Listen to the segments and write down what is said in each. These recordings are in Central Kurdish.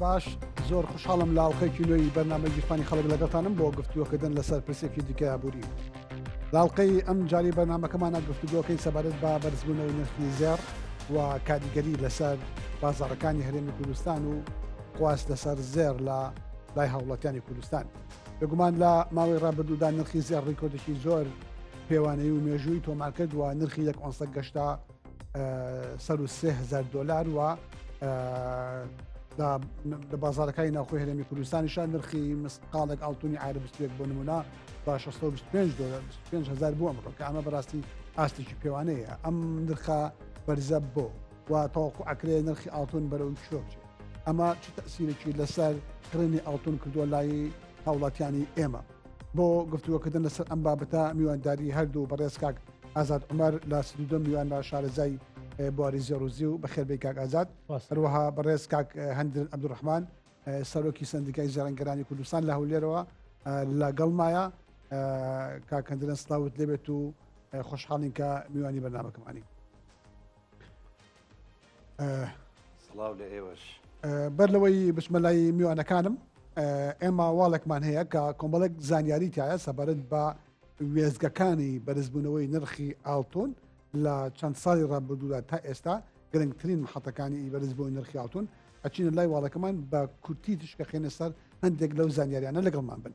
باش زۆر خوشحاڵم لە ئەڵقەیەکی نوێی بەرنامەی گیرفانی خەڵک لەگەڵتانم بۆ گفتوگۆکردن لەسەر پرسێکی دیکە ئابووری. لە ئەڵقەی ئەم جاری بەرنامەکەمانە گفتوگۆکەی سەبارەت بە بەرزبوونەوەی نرخی زێڕ و کاریگەری لەسەر بازاڕەکانی هەرێمی کوردستان و خواست لەسەر زێڕ لە لای هاوڵاتیانی کوردستان. بێگومان لە ماوەی ڕابردوودا نرخی زێڕ ڕیکۆردێکی زۆر پێوانەیی و مێژووی تۆمار کرد و نرخی یەک ئۆنسە گەشتە 3000 دلار و لە بازارەکانی ناوخۆی هەرێمی کوردستانیشان نرخی مسقاڵێک ئاڵتونی عارە 21 بۆ نمونە با 625 دلار 25 هزار بۆ ئەمڕۆ کە ئەمە بەڕاستی ئاستێکی پێوانەیە ئەم نرخە بەرزە بۆ و تاوەکو ئەکرێ نرخی ئاڵتون بەرەو کوێ بچێت ئەمە چ تەسیرێکی لەسەر کڕینی ئاڵتون کردووە لای هاوڵاتیانی ئێمە بۆ گفتوگۆکردن لەسەر ئەم بابەتە میوانداری هەردوو بەڕێز کاک ئازاد عمر لە سدودۆ میوان بە شارەزای بواری زێڕوزی و بەخێربێی کاک ئازاد هەروەها بەڕێز کاک هەندرن عەبدولڕەحمان سەرۆکی سەندیکای زێڕنگەرانی کوردستان لە هەولێرەوە لەگەڵمایە کاک هەندرن سڵاوت لێبێت و خۆشحاڵین کە میوانی بەرنامەکەمانی. سڵاو لە ئێوەش. بەر لەوەی بچمە لای میوانەکانم ئێمە واڵێکمان هەیە کە کۆمەڵێک زانیاری تایە سەبارەت بە وێزگەکانی بەرزبوونەوەی نرخی ئاڵتون لە چەند ساڵی ڕابردوودا تا ئێستا گرنگترین محەتەکانی بەرزبوونەوەی نرخی ئاڵتون ئەچینە لای واڵەکەمان بە کورتی تشکەخێنە سەر هەندێک لەو زانیاریانە لەگەڵمان بن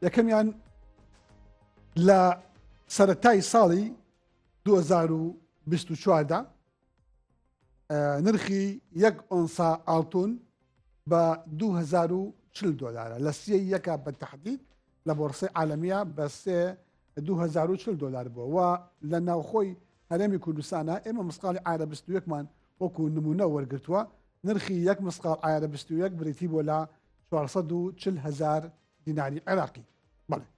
یەکەمیان لە سەتای ساڵی 2024 دا نرخی یەک ئۆنسا ئاڵتون بە 2040 دلارە لە سێ یەکە بە تهدید لە بۆرسەی عالەمیە بە سێ 2040 دلار بووە و لە ناوخۆی هەرێمی کوردستانە ئێمە مسقالی عارە 21مان وەکو نمونە وەرگتووە نرخی یەک مسقال عارە 21 بریتی بۆ لە 440 هزار دیناری عێراقی بەڵێ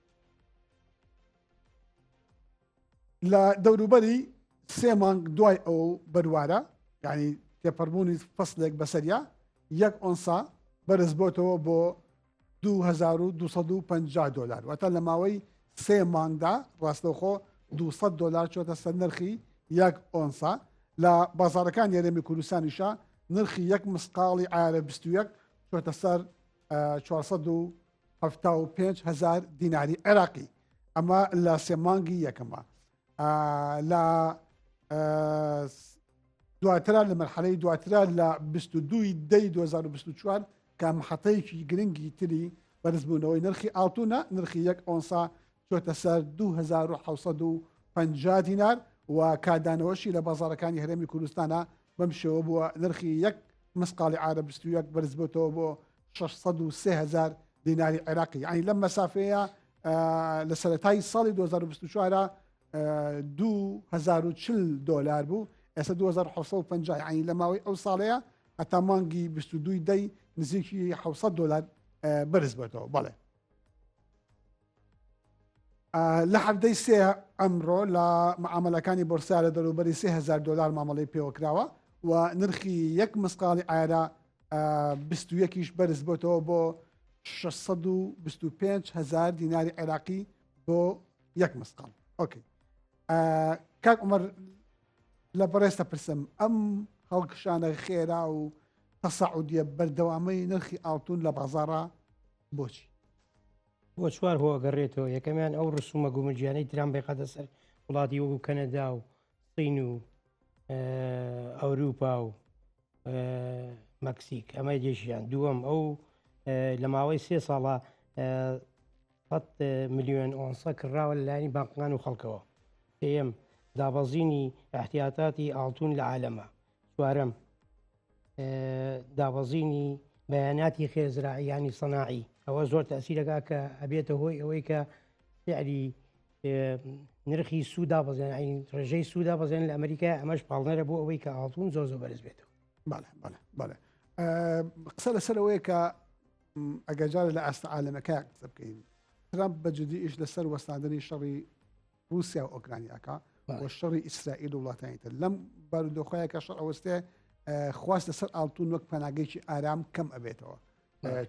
لە دەوروبەری سێ مانگ دوای ئەو بەروارە یعنی تێپەڕبوونی فەسلێک بەسەریا یەک ئۆنسا بەرز بۆتەوە بۆ 2250 دلار واتە لە ماوەی سێ مانگدا ڕاستەوخۆ 200 دلار چۆتە سەر نرخی یەک ئۆنسا لە بازارەکان یاێمی کوردستانیشە نرخی یەک مسقاڵی ئارە 21 چۆتە سەر 400 75 هزار دیناری عێراقی ئەمە لە سێ مانگی یەکەمە لە دواترا لە مەرحەلەی دواترا لە 22 دەی 2024 کە محەتەیەکی گرنگی تری بەرزبوونەوەی نرخی ئاڵتونە نرخی یەک ئۆنسا چۆتە سەر 2750 دینار و کاردانەوەشی لە بازارەکانی هەرێمی کوردستانە بەم شێوە بووە نرخی یەک مسقاڵی عارە 21 بەرزبووتەوە بۆ 603 هزار دیناری عێراقی یعنی لەم مەسافەیە لە سەرەتای ساڵی 2024 2040 دلار بوو ئێستا 2750 یعنی لە ماوەی ئەو ساڵەیە هەتا مانگی 22 دەی نزیکی 700 دلار بەرز بێتەوە بەڵێ لە حەفتەی سێ ئەمڕۆ لە معاملەکانی بۆرسا لە دەروبەری 3000 دلار مامەڵەی پێوەکراوە و نرخی یەک مسقاڵی ئایرە 21یش بەرز بۆتەوە بۆ 625 هزار دیناری عێراقی بۆ یەک مسقاڵ ئۆکەی کاک عمر لە بەڕێزتە پرسم ئەم هەڵکشانە خێرا و تەسەعودیە بەردەوامەی نرخی ئاڵتون لە بازاڕە بۆچی؟ بۆ چوار هۆ ئەگەڕێتەوە، یەکەمیان ئەو ڕسومە گومرگیانەی ترامپ دەیخاتە سەر وڵاتی وەکو کەنەدا و سین و ئەوروپا و مەکسیک ئەمە یەکیان دووەم ئەو لە ماوەی سێ ساڵە 100 ملیۆن ئۆنسە کڕاوە لەلایەنی بانقەکان و خەڵکەوە سێیەم دابەزینی احتیاتاتی ئاڵتون لە عالەمە چوارەم دابەزینی بەیاناتی خێزراعی ینی سەناعی ئەوە زۆر تەسیرەکە کە ئەبێتە هۆی ئەوەی کە سعری نرخی سودا بەزێن ڕێژەی سودا بەزێن لە ئەمریکا ئەمەش پاڵنەرە بۆ ئەوەی کە ئاڵتون زۆر زۆر بەرز بێتەوە بەڵێ بەڵێ بەڵێ قسە لەسەر ئەوەیە کە ئەگەر لە ئاستە عالەمەکە قسە بکەین ترامپ بە جدی ئیش لەسەر وەستاندنی شەڕی رووسیا و ئۆکرانیا ئەکا و شەڕی ئیسرائیل و وڵاتانی تر لەم بارودۆخەیە کە شەڕ ئەوەستێ خواست لەسەر ئاڵتون وەک پەناگەیەکی ئارام کەم ئەبێتەوە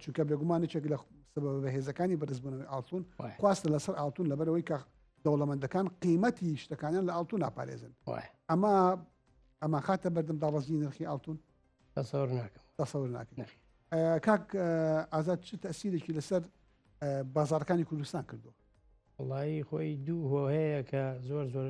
چونکە بێگومان یەکێک لە سەبەبە بەهێزەکانی بەرزبوونەوەی ئاڵتون خواستە لەسەر ئاڵتون لەبەرەوەی کە دەوڵەمەندەکان قیمەتی شتەکانیان لە ئاڵتون ناپارێزن ئەمە ئەمە خاتە بەردەم دابەزینی نرخی ئاڵتون. تەسەور ناکەم. تەسەور ناکەی. نەخێر. کاک ئازاد چ تەسیرێکی لەسەر بازاڕەکانی کوردستان کردووە؟ وەڵایی خۆی دوو هۆ هەیە کە زۆر زۆر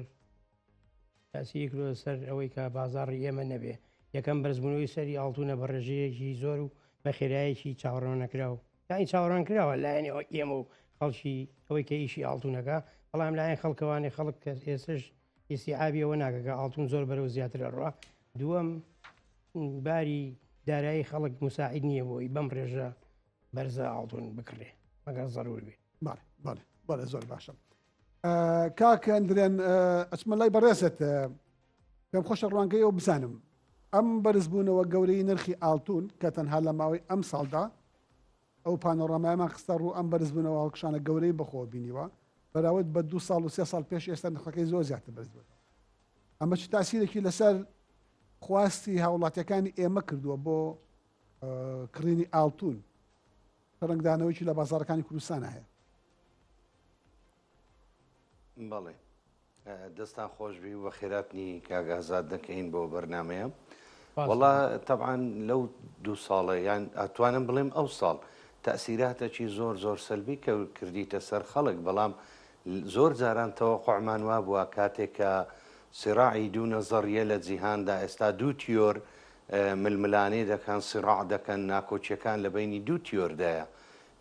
تاسیری کردووە سەر ئەوەی کە بازاڕی ئێمە نەبێ یەکەم بەرزبوونەوەی سەری ئاڵتونە بە ڕێژەیەکی زۆر و بە خێرایەکی چاوەڕوان نەکراو یانی چاوەڕوان کراوە لایەنی ئێمە و خەڵکی ئەوەی کە ئیشی ئاڵتونەکە بەڵام لایەن خەڵکەوانی خەڵک کە ئێسش ئیسیعابی ئەوە ناکە کە ئاڵتون زۆر بەرەو زیاتر ئەڕوا دووەم باری دارایی خەڵک مساعید نییە بۆی بەم ڕێژە بەرزە ئاڵتون بکڕێ مەگەر زەرور بێ. بەڵێ بەڵێ بەڵێ زۆر باشە کاک ئەندرێن ئەچمە لای بەڕێزت پێم خۆشە ڕوانگەی ئەو بزانم ئەم بەرزبوونەوە گەورەی نرخی ئاڵتون کە تەنها لە ماوەی ئەم ساڵدا ئەو پانۆرامایەمان خستە ڕوو ئەم بەرزبوونەوە هەڵکشانە گەورەی بەخۆوە بینیوە بەراورد بە دو ساڵ و سێ ساڵ پێش ئێستا نرخەکەی زۆر زیاتر بەرز بووەتەوە ئەمە چ تاسیرێکی لەسەر خواستی هاوڵاتیەکانی ئێمە کردووە بۆ کڕینی ئاڵتون ڕەنگدانەوەیکی لە بازاڕەکانی کوردستانە هەیە؟ بەڵێ دەستان خۆشبی و بەخێراتنی کاک ئازاد دەکەین بۆ بەرنمەیە وەڵا تەبعەن لەو دوو ساڵە یان ئەتوانم بڵێم ئەو ساڵ تەسیراتەکی زۆر زۆر سەلبی کە کردیتە سەر خەڵک بەڵام زۆر جاران تەوەقعمان وابووە کاتێک کە سراعی دوو نەزەڕیە لە جیهاندا ئێستا دوو تیۆر ململانێ دەکەن، صراع دەکەن، ناکۆکیەکان لە بەینی دوو تیۆردایە،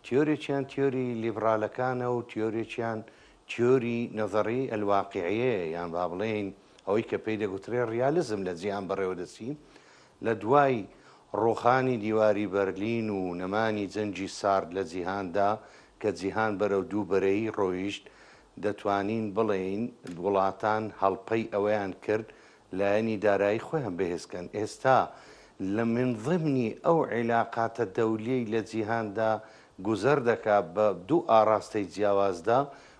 تیۆرێکیان تیۆری لیبرالەکانە و تیۆرێکیان تیۆری نظری الواقعیەیە یان با بڵێین ئەوەی کە پێی دەگوترێ ڕیالیزم لە جیهان بەڕێوە دەچی لە دوای ڕووخانی دیواری بەرلین و نەمانی جەنگی سارد لە جیهاندا کە جیهان بەرەو دوو بەرەیی ڕۆیشت دەتوانین بڵێین وڵاتان هەڵپەی ئەوەیان کرد لایەنی دارایی خۆیان بەهێز کەن، ئێستا لە من ضمنی ئەو عیلاقاتە دەولیەی لە جیهاندا گوزەر دەکا بە دوو ئاڕاستەی جیاوازدا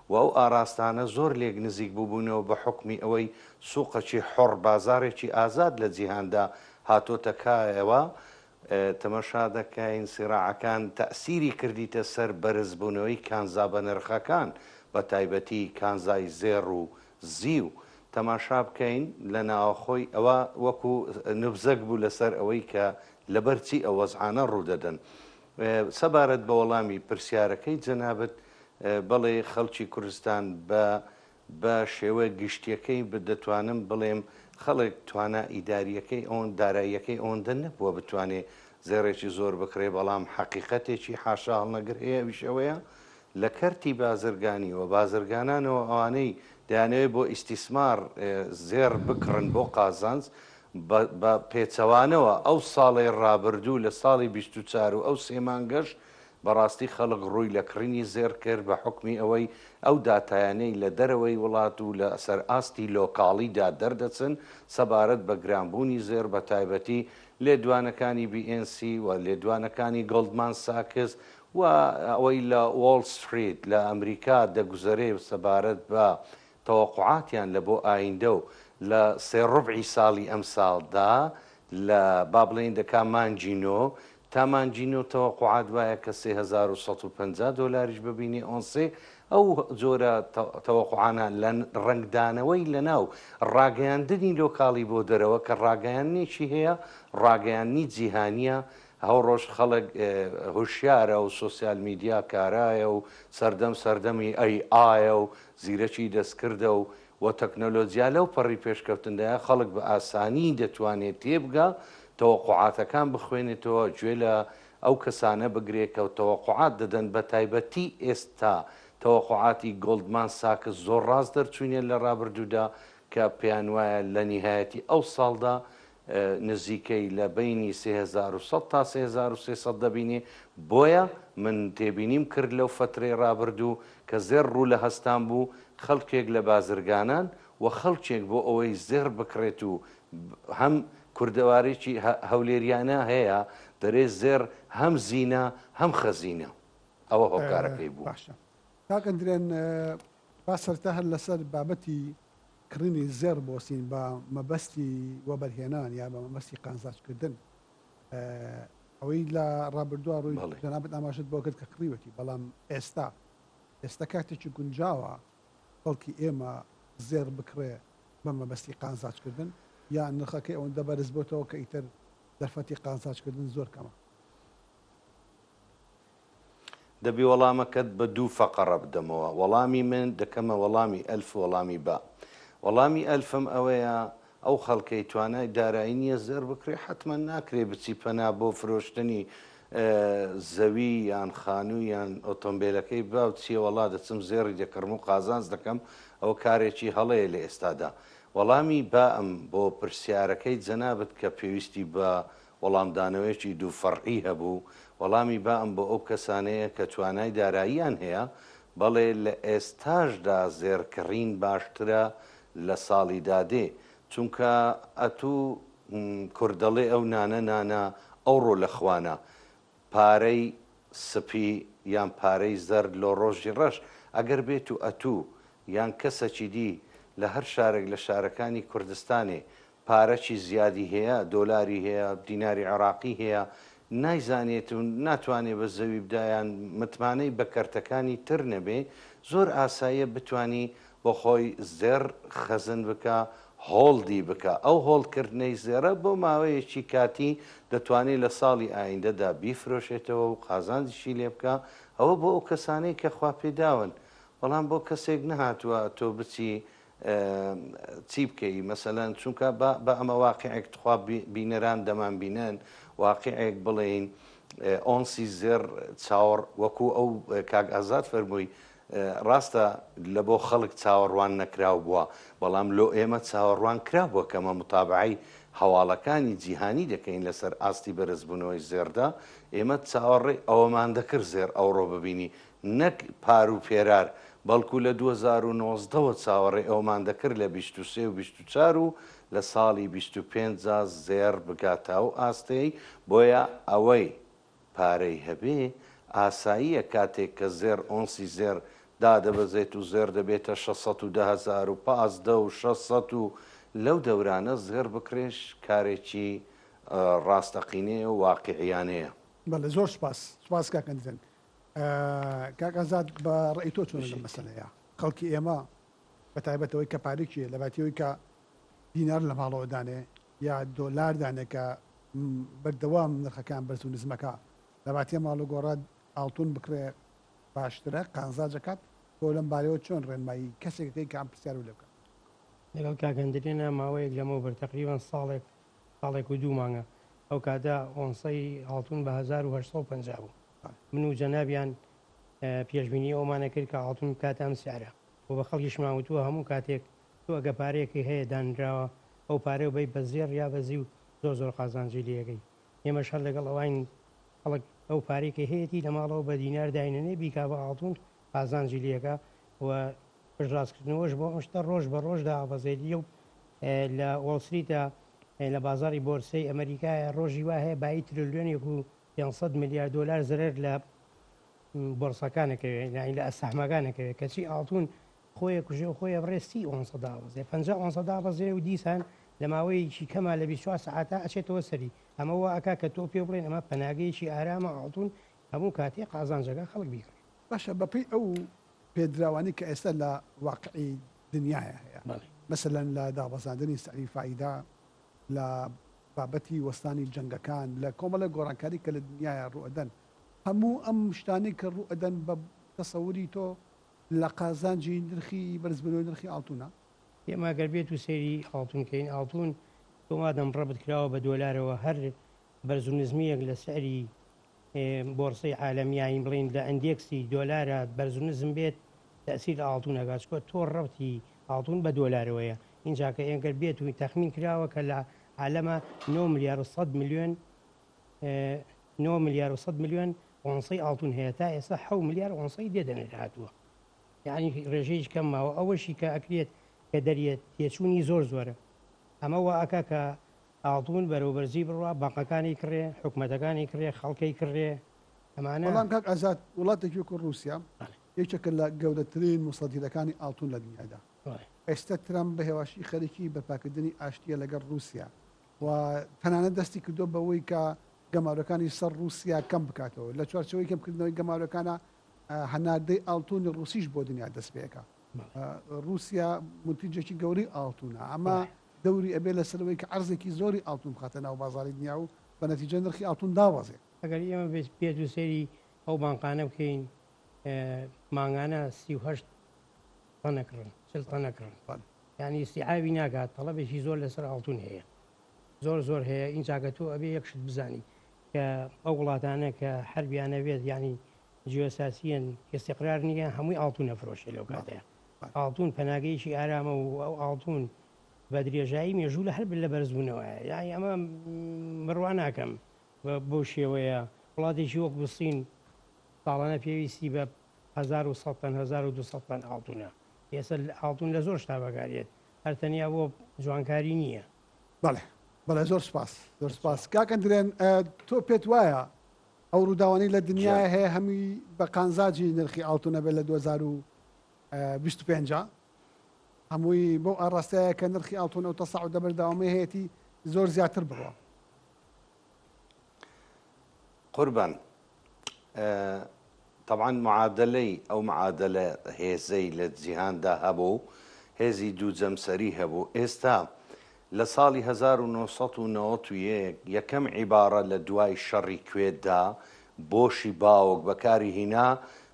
و ئەو ئاڕاستانە زۆر لێک نزیک بووبوونەوە بە حوکمی ئەوەی سوقەکی حوڕ بازاڕێکی ئازاد لە جیهاندا هاتۆتە کایەوە تەماشا دەکەین سیراعەکان تەئسیری کردیتە سەر بەرزبوونەوەی کانزا بەنرخەکان بە تایبەتی کانزای زێڕ و زیو تەماشا بکەین لە ناوەخۆی ئەوە وەکو نوبزەک بوو لەسەر ئەوەی کە لەبەر چی ئەو وەزعانە ڕوودەدەن. سەبارەت بە وەڵامی پرسیارەکەی جەنابت بەڵێ خەڵکی کوردستان بە بە شێوە گشتیەکەی دەتوانم بڵێم خەڵک توانا ئیداریەکەی ئەوەند داراییەکەی ئەوەندە نەبووە بتوانێ زێڕێکی زۆر بکڕێ بەڵام حەقیقەتێکی حاشا هەڵنەگر هەیە ئەویش ئەوەیە لە کەرتی بازرگانی و بازرگانانەوە ئەوانەی دەیانەوێت بۆ ئیستیسمار زێڕ بکڕن بۆ قازانج بە پێچەوانەوە ئەو ساڵەی ڕابردوو لە ساڵی 24 و ئەو سێ مانگەش بەڕاستی خەڵک ڕووی لە کڕینی زێڕ کرد بە حوکمی ئەوەی ئەو داتایانەی لە دەرەوەی وڵات و لە سەر ئاستی لۆکاڵیدا دەردەچن سەبارەت بە گرانبوونی زێڕ بە تایبەتی لێدوانەکانی بی ئێن سی و لێدوانەکانی گۆڵدمان ساکس و ئەوەی لە وۆڵ ستریت لە ئەمریکا دەگوزەرێ سەبارەت بە تەوەقوعاتیان لە بۆ ئایندە و لە سێ ڕوبعی ساڵی ئەمساڵدا لە با بڵێین دەکا مانگی نۆ تا مانگی نۆ تەوەقوعات وایە کە 3150 دۆلاریش ببینێ ئۆنسێک ئەو جۆرە تەوەقوعانە لە ڕەنگدانەوەی لەناو ڕاگەیاندنی لۆکاڵی بۆ دەرەوە کە ڕاگەیاندنێکی هەیە ڕاگەیاندنی جیهانیە هەوڕۆژ خەڵک هوشیارە و سۆسیال میدیا کارایە و سەردەم سەردەمی ئەی ئایە و زیرەکی دەستکردە و و تەکنۆلۆجیا لەو پەڕی پێشکەوتندایە خەڵک بە ئاسانی دەتوانێ تێبگا تەوەقوعاتەکان بخوێنێتەوە گوێ لە ئەو کەسانە بگرێ کە تەوەقوعات دەدەن بە تایبەتی ئێستا تەوەقوعاتی گۆڵدمان ساکس زۆر ڕاست دەرچوینە لە ڕابردوودا کە پێیان وایە لە نیهایەتی ئەو ساڵدا نزیکەی لە بەینی 3100 تا 3300 دەبینێ، بۆیە من تێبینیم کرد لەو فەترەی ڕابردوو کە زێڕ ڕوو لە هەستان بوو خەڵکێک لە بازرگانان و خەڵکێک بۆ ئەوەی زێڕ بکڕێت و هەم کوردەوارێکی هەولێریانە هەیە دەرێ زێڕ هەم زینە هەم خەزینە ئەوە هۆکارەکەی بوو. باشە کاک ئەندرێن با سەرتا هەر لەسەر بابەتی کڕینی زێڕ بۆسین بە مەبەستی وەبەرهێنان یا بە مەبەستی قازانجکردن ئەوەی لە ڕابردووە ڕووی جەنابت ئاماژەت بۆ کرد کە کڕیوەتی بەڵام ئێستا ئێستا کاتێکی گونجاوە خەڵکی ئێمە زێڕ بکڕێ بە مەبەستی قازانجکردن یا نرخەکەی ئەوەندە بەرز بۆتەوە کە ئیتر. دەرفەتی قازانجکردن زۆر کەمە. دەبی وەڵامەکەت بە دوو فەقەڕە بدەمەوە. وەڵامی من دەکەمە وەڵامی ئەلف و وەڵامی با. وەڵامی ئەلفم ئەوەیە ئەو خەڵکەی توانای دارایی نییە زێڕ بکڕێ حەتمەن ناکرێ بچی پەنا بۆ فرۆشتنی زەوی یان خانوو یان ئۆتۆمبێلەکەی با و چیە وەڵا دەچم زێڕی دەکڕم و قازانج دەکەم ئەوە کارێکی هەڵەیە لە ئێستادا. وەڵامی بائم بۆ پرسیارەکەی جەنابت کە پێویستی بە وەڵامدانەوەیەکی دوو فەڕعی هەبوو، وەڵامی بائم بۆ ئەو کەسانەیە کە توانای داراییان هەیە، بەڵێ لە ئێستاشدا زێڕ کڕین باشترە لە ساڵی دادێ، چونکە ئەتوو کوردەڵێ ئەو نانە نانە ئەوڕۆ لە خوانە، پارەی سپی یان پارەی زەرد لۆ ڕۆژی ڕەش، ئەگەر بێتو ئەتوو یان کەسەکی دی لە هەر شارێک لە شارەکانی کوردستانێ پارەکی زیادی هەیە، دۆلاری هەیە، دیناری عێڕاقی هەیە، نایزانێت و ناتوانێ بە زەوی بدا یان متمانەی بە کەرتەکانی تر نەبێ، زۆر ئاساییە بتوانی بۆ خۆی زێڕ خەزن بکا، هۆڵدی بکا. ئەو هۆڵد کردنەی زێڕە بۆ ماوەیەکی کاتی دەتوانێ لە ساڵی ئایندەدا بیفرۆشێتەوە و قازانجیشی لێ بکا، ئەوە بۆ ئەو کەسانەی کە خوا پێداون، بەڵام بۆ کەسێک نەهاتووە تۆ بچی چی بکەی مەسەلەن چونکە با با ئەمە واقیعێک تخوا بینەران دەمان بینن واقیعێک بڵێین ئۆنسی زێڕ چاوەڕ وەکو ئەو کاک ئازاد فەرمووی ڕاستە لە بۆ خەڵک چاوەڕوان نەکراو بووە بەڵام لۆ ئێمە چاوەڕوان کرا بووە کەمە متابعەی هەواڵەکانی جیهانی دەکەین لەسەر ئاستی بەرزبوونەوەی زێڕدا ئێمە چاوەڕێی ئەوەمان دەکرد زێڕ ئەوڕۆ ببینی نەک پار و پێرار، بەڵکو لە 2019 وە چاوەڕێی ئەوەمان دەکرد لە 23 و 24 و لە ساڵی 25 دا زێڕ بگاتە ئەو ئاستەی، بۆیە ئەوەی پارەی هەبێ ئاساییە کاتێک کە زێڕ ئۆنسی زێڕ دادەبەزێت و زێڕ دەبێتە 610 هەزار و 15 و 600 و لەو دەورانە زێڕ بکڕێش کارێکی ڕاستەقینەیە و واقیعیانەیە. بەڵێ زۆر سوپاس. سوپاس کاک ئەندرێن. کاک ئازاد بە ڕەئی تۆ چۆنە لەم مەسەلەیە؟ خەڵکی ئێمە بە تایبەت ئەوەی کە پارێکی لە باتی ئەوەی کە دینار لە ماڵەوە دانێ یا دۆلار دانێ کە بەردەوام نرخەکان بەرز و نزمەکە لە باتیە ماڵ و گۆڕە ئاڵتون بکڕێ باشترە قانزاجەکات تۆ لەم بارەوە چۆن ڕێنمایی کەسێکەکەی کە ئەم پرسیار و لێ بکات؟ لەگەڵ کاک هەندرێنە ماوەیەک لەمەوبەر تەقریبەن ساڵێک ساڵێک و دوو مانگە ئەو کاتە ئۆنسەی ئاڵتون بە 1850 بوو من و جەنابیان پێشبینی ئەوەمان ئەکرد کە ئاڵتون بکاتە ئەم سعرە و بە خەڵکیشمان وتووە هەموو کاتێک تۆ ئەگە پارەیەکی هەیە دانراوە ئەو پارەیە بەی بە زێڕ یا بە زیو زۆر زۆر قازانجی لێ ئەکەی ئێمەش هەر لەگەڵ ئەوین خەڵک ئەو پارەی کە هەیەتی لە ماڵەوە بە دینار داینەنێ بیکا بە ئاڵتون قازانجی لێ ئەکا و پشتڕاستکردنەوەش بۆ ئەم شتە ڕۆژ بە ڕۆژ دابەزێت و لە وۆڵ ستریتە لە بازاڕی بۆرسەی ئەمەریکایە ڕۆژی وا هەیە بایی ترلیۆنێک و 500 ملیار دۆلار زەرەر لە بۆرسەکان ئەکەوێ یانی لە ئەسەهمەکان ئەکەوێ کەچی ئاڵتون خۆی ئەکوژێ و خۆی ئەبڕێ 30 ئۆنسە دابەزێ 50 ئۆنسە دابەزێ و دیسان لە ماوەیەکی کەما لە 24 سەعاتا ئەچێتەوە سەری ئەمە وا ئەکا کە تۆ پێ بڵێن ئەمە پەناگەیەکی ئارامە ئاڵتون هەموو کاتێ قازانجەکە خەڵک بیکڕێ. باشە بەپێی ئەو پێدراوانەی کە ئێستا لە واقعی دنیایا هەیە مەسەلەن لە دابەزاندنی سعری فائیدە لە بابەتی وەستانی جەنگەکان، لە کۆمەڵێک گۆڕانکاری کە لە دنیایا ڕووئەدەن، هەموو ئەم شتانەی کە ڕووئەدەن بە تەسەوری تۆ لە قازانجی نرخی بەرزبوونەوەی نرخی ئاڵتونە؟ ئێمە گەر بێت و سەیری ئاڵتون کەین، ئاڵتون تۆ مادەم ڕەبت کراوە بە دۆلارەوە هەر بەرز و نزمییەک لە سعری بۆرسەی عالەمی یانی بڵێین لە ئەندێکسی دۆلارا بەرز و نزم بێت تەئسیر لە ئاڵتون ئەکات چونکە تۆ ڕەبتی ئاڵتون بە دۆلارەوەیە ئینجا کە ئەگەر بێت و تەخمین کراوە کە لە عالەما نۆ ملیار و سەد ملیۆن نۆ ملیار و سەد ملیۆن ئۆنسەی ئاڵتون هەیە تا ئێستا حەو ملیار ئۆنسەی لێ دەنێرهاتووە یعنی ڕێژەیەکی کەم ماوە ئەوەشی کە ئەکرێت کە دەرێت تێچوونی زۆر زۆرە ئەمە وا ئەکا کە ئاڵتون بەرەو بەرزی بڕوا، بانقەکانی کڕێ، حکومەتەکانی کڕێ، خەڵکەی کڕێ، ئەمانە. بەڵام کاک ئازاد وڵاتێکی وەکو ڕووسیا یەکێکە لە گەورەترین موسەدیرەکانی ئاڵتون لە دنیادا. ئێستا ترەمپ بە هێواشی خەریکی بەرپاکردنی ئاشتییە لەگەڵ ڕووسیا و تەنانەت دەستی کردووە بەوەی کە گەمارۆکانی سەر ڕووسیا کەم بکاتەوە. لە چوارچێوەی کەمکردنەوەی گەمارۆکانا هەناردەی ئاڵتونی ڕووسیش بۆ دنیا دەست پێ ئەکا. ڕووسیا مونتیجێکی گەورەی ئاڵتونە. ئەمە دەوری ئەبێ لەسەر ئەوەی کە عەرزێکی زۆری ئاڵتون بخاتە ناو بازاڕی دنیا و بە نەتیجە نرخی ئاڵتون دابەزێ. ئەگەر ئێمە بێت و سەیری ئەو بانقانە بکەین مانگانە 38 تەن ئەکڕن 40 تەن ئەکڕن یانی ئیستیعابی ناکات تەڵەبێکی زۆر لەسەر ئاڵتون هەیە زۆر زۆر هەیە ئینجا کە تۆ ئەبێ یەک شت بزانی کە ئەو وڵاتانە کە حەربیانە بێت یانی جیۆساسیەن ئیستیقرار نییە هەمووی ئاڵتون ئەفرۆشێ لەو کاتەیە ئاڵتون پەناگەیەکی ئارامە و ئەو ئاڵتون بە درێژایی مێژوو لە هەر لە بەرزبوونەوەیە یانی ئەمە بڕوا ناکەم بەو شێوەیە وڵاتێکی وەک بوسین ساڵانە پێویستی بە 1100 تەن 1200 تەن ئاڵتونە ئێستا ئاڵتون لە زۆر شتا بەکارێت هەر تەنیا بۆ جوانکاری نییە. بەڵێ بەڵێ زۆر سپاس زۆر سپاس کاک ئەندرێن تۆ پێت وایە ئەو ڕووداوانەی لە دنیای هەیە هەمووی بە قانزاجی نرخی ئاڵتونە بێت لە 2025 هەمووی بەو ئاڕاستەیە کە نرخی ئاڵتون ئەو تەساعودە بەردەوامەی هەیەتی زۆر زیاتر بڕوا. قوربان تەبعەن معادەلەی ئەو معادەلە هێزەی لە جیهاندا هەبوو هێزی دوو جەمسەری هەبوو ئێستا لە ساڵی 1991 یەکەم عیباڕە لە دوای شەڕی کوێتدا بۆشی باوک بەکاری هینا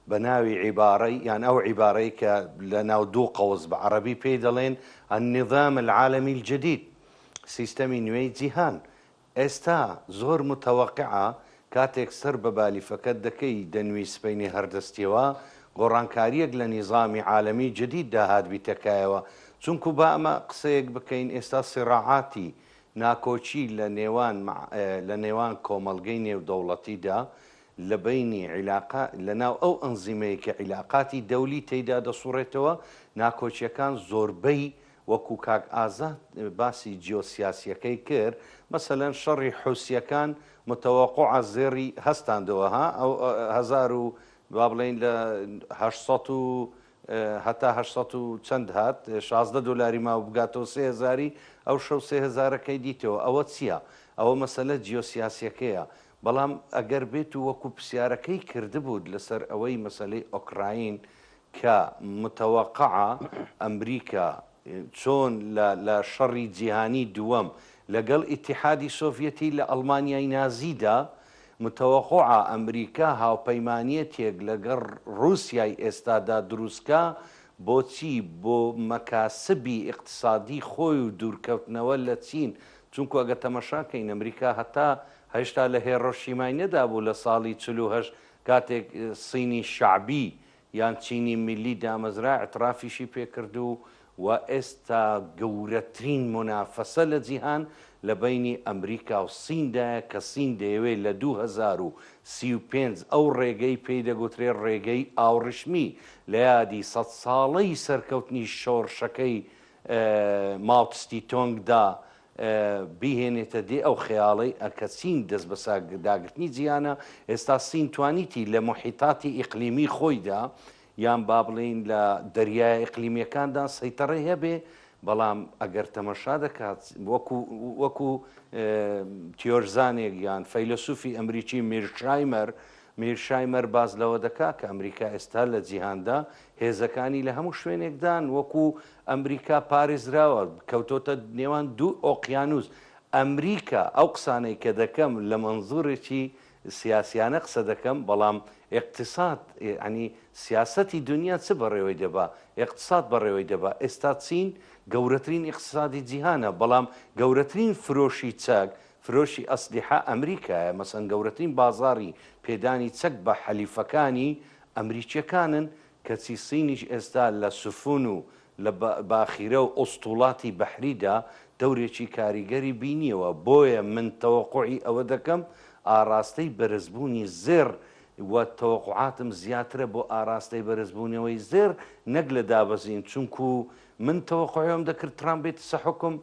بە ناوی عیباڕەی یان ئەو عیبارەی کە لە ناو دوو قەوس بە عەڕەبی پێی دەڵێن النظام العالمی الجدید سیستەمی نوێی جیهان ئێستا زۆر متەوەقعە کاتێک سەر بە بالیفەکەت دەکەی دەنوی سبەینێ هەر دەستیەوە گۆڕانکاریەک لە نیزامی عالەمی جدید دا هاتبیتە کایەوە چونکو با ئەمە قسەیەک بکەین ئێستا صراعاتی ناکۆکی لە نێوان لە نێوان کۆمەڵگەی نێودەوڵەتیدا لە بەینی عیلاقە لە ناو ئەو ئەنزیمەی کە عیلاقاتی دەولی تێیدا دەسوڕێتەوە ناکۆکیەکان زۆربەی وەکو کاک ئازاد باسی جیۆسیاسیەکەی کرد، مەسەلەن شەڕی حوسیەکان متەوەقوعە زێڕی هەستاندەوە ها ئەو هەزار و با بڵێین لە 800 و هەتا 800 و چەند هات 16 دۆلاری ماو بگاتەوە سێ هەزاری ئەو شەو سێ هەزارەکەی دیتەوە ئەوە چییە؟ ئەوە مەسەلە جیۆسیاسیەکەیە بەڵام ئەگەر بێت و وەکو پرسیارەکەی کردبووت لەسەر ئەوەی مەسەلەی ئۆکراین کە متەوەقعە ئەمریکا چۆن لە لە شەڕی جیهانی دووەم لەگەڵ ئیتیحادی سۆڤیەتی لە ئەڵمانیای نازیدا متەوەقوعە ئەمریکا هاوپەیمانیەتێک لەگەڵ ڕووسیای ئێستادا دروستکا بۆچی بۆ مەکاسبی ئیقتسادی خۆی و دوورکەوتنەوە لە چین چونکو ئەگەر تەمەشا کەین ئەمریکا هەتا هێشتا لە هێڕۆشیمای نەدابوو لە ساڵی 48 کاتێک صینی شەعبی یان چینی میللی دامەزرا ئیعترافیشی پێکرد و و ئێستا گەورەترین مونافەسە لە جیهان لە بەینی ئەمریکا و سیندایە کە سین دەیەوێت لە 2035 ئەو ڕێگەی پێی دەگوترێ ڕێگەی ئاوڕیشمی لە یادی سەد ساڵەی سەرکەوتنی شۆڕشەکەی ماوتستی تۆنگدا بیهێنێتە دێ ئەو خەیاڵەی کە چین دەست بە داگرتنی جیهانە، ئێستا سین توانیتی لە موحیتاتی ئیقلیمی خۆیدا یان با بڵێین لە دەریایە ئیقلیمیەکاندا سەیتەڕەی هەبێ، بەڵام ئەگەر تەمەشا دەکات وەکو وەکو تیۆرزانێک یان فەیلەسوفی ئەمریکی میرشایمەر میرشایمەر باس لەوە دەکا کە ئەمریکا ئێستا لە جیهاندا هێزەکانی لە هەموو شوێنێکدان وەکو ئەمریکا پارێزراوە، کەوتۆتە نێوان دوو ئۆقیانوس. ئەمریکا، ئەو قسانەی کە دەکەم لە مەنزوورێکی سیاسیانە قسە دەکەم، بەڵام ئیقتیساد، یەعنی سیاسەتی دونیا چ بەڕێوەی دەبا؟ ئیقتیساد بەڕێوەی دەبا. ئێستا چین گەورەترین ئیقتیسادی جیهانە، بەڵام گەورەترین فرۆشی چەک، فرۆشی ئەسلیحە ئەمریکایە، مەسەن گەورەترین بازاڕی پێدانی چەک بە حەلیفەکانی ئەمریکییەکانن، کەچی صینیش ئێستا لە سفون و لە باخیرە و ئوستوڵاتی بەحریدا دەورێکی کاریگەری بینیەوە، بۆیە من تەوەقوعی ئەوە دەکەم ئاڕاستەی بەرزبوونی زێڕ و تەوەقوعاتم زیاترە بۆ ئاڕاستەی بەرزبوونەوەی زێڕ نەک لە دابەزین، چونکو من تەوەقوعی ئەوەم دەکرد ترامپ بێتە سە حوکم،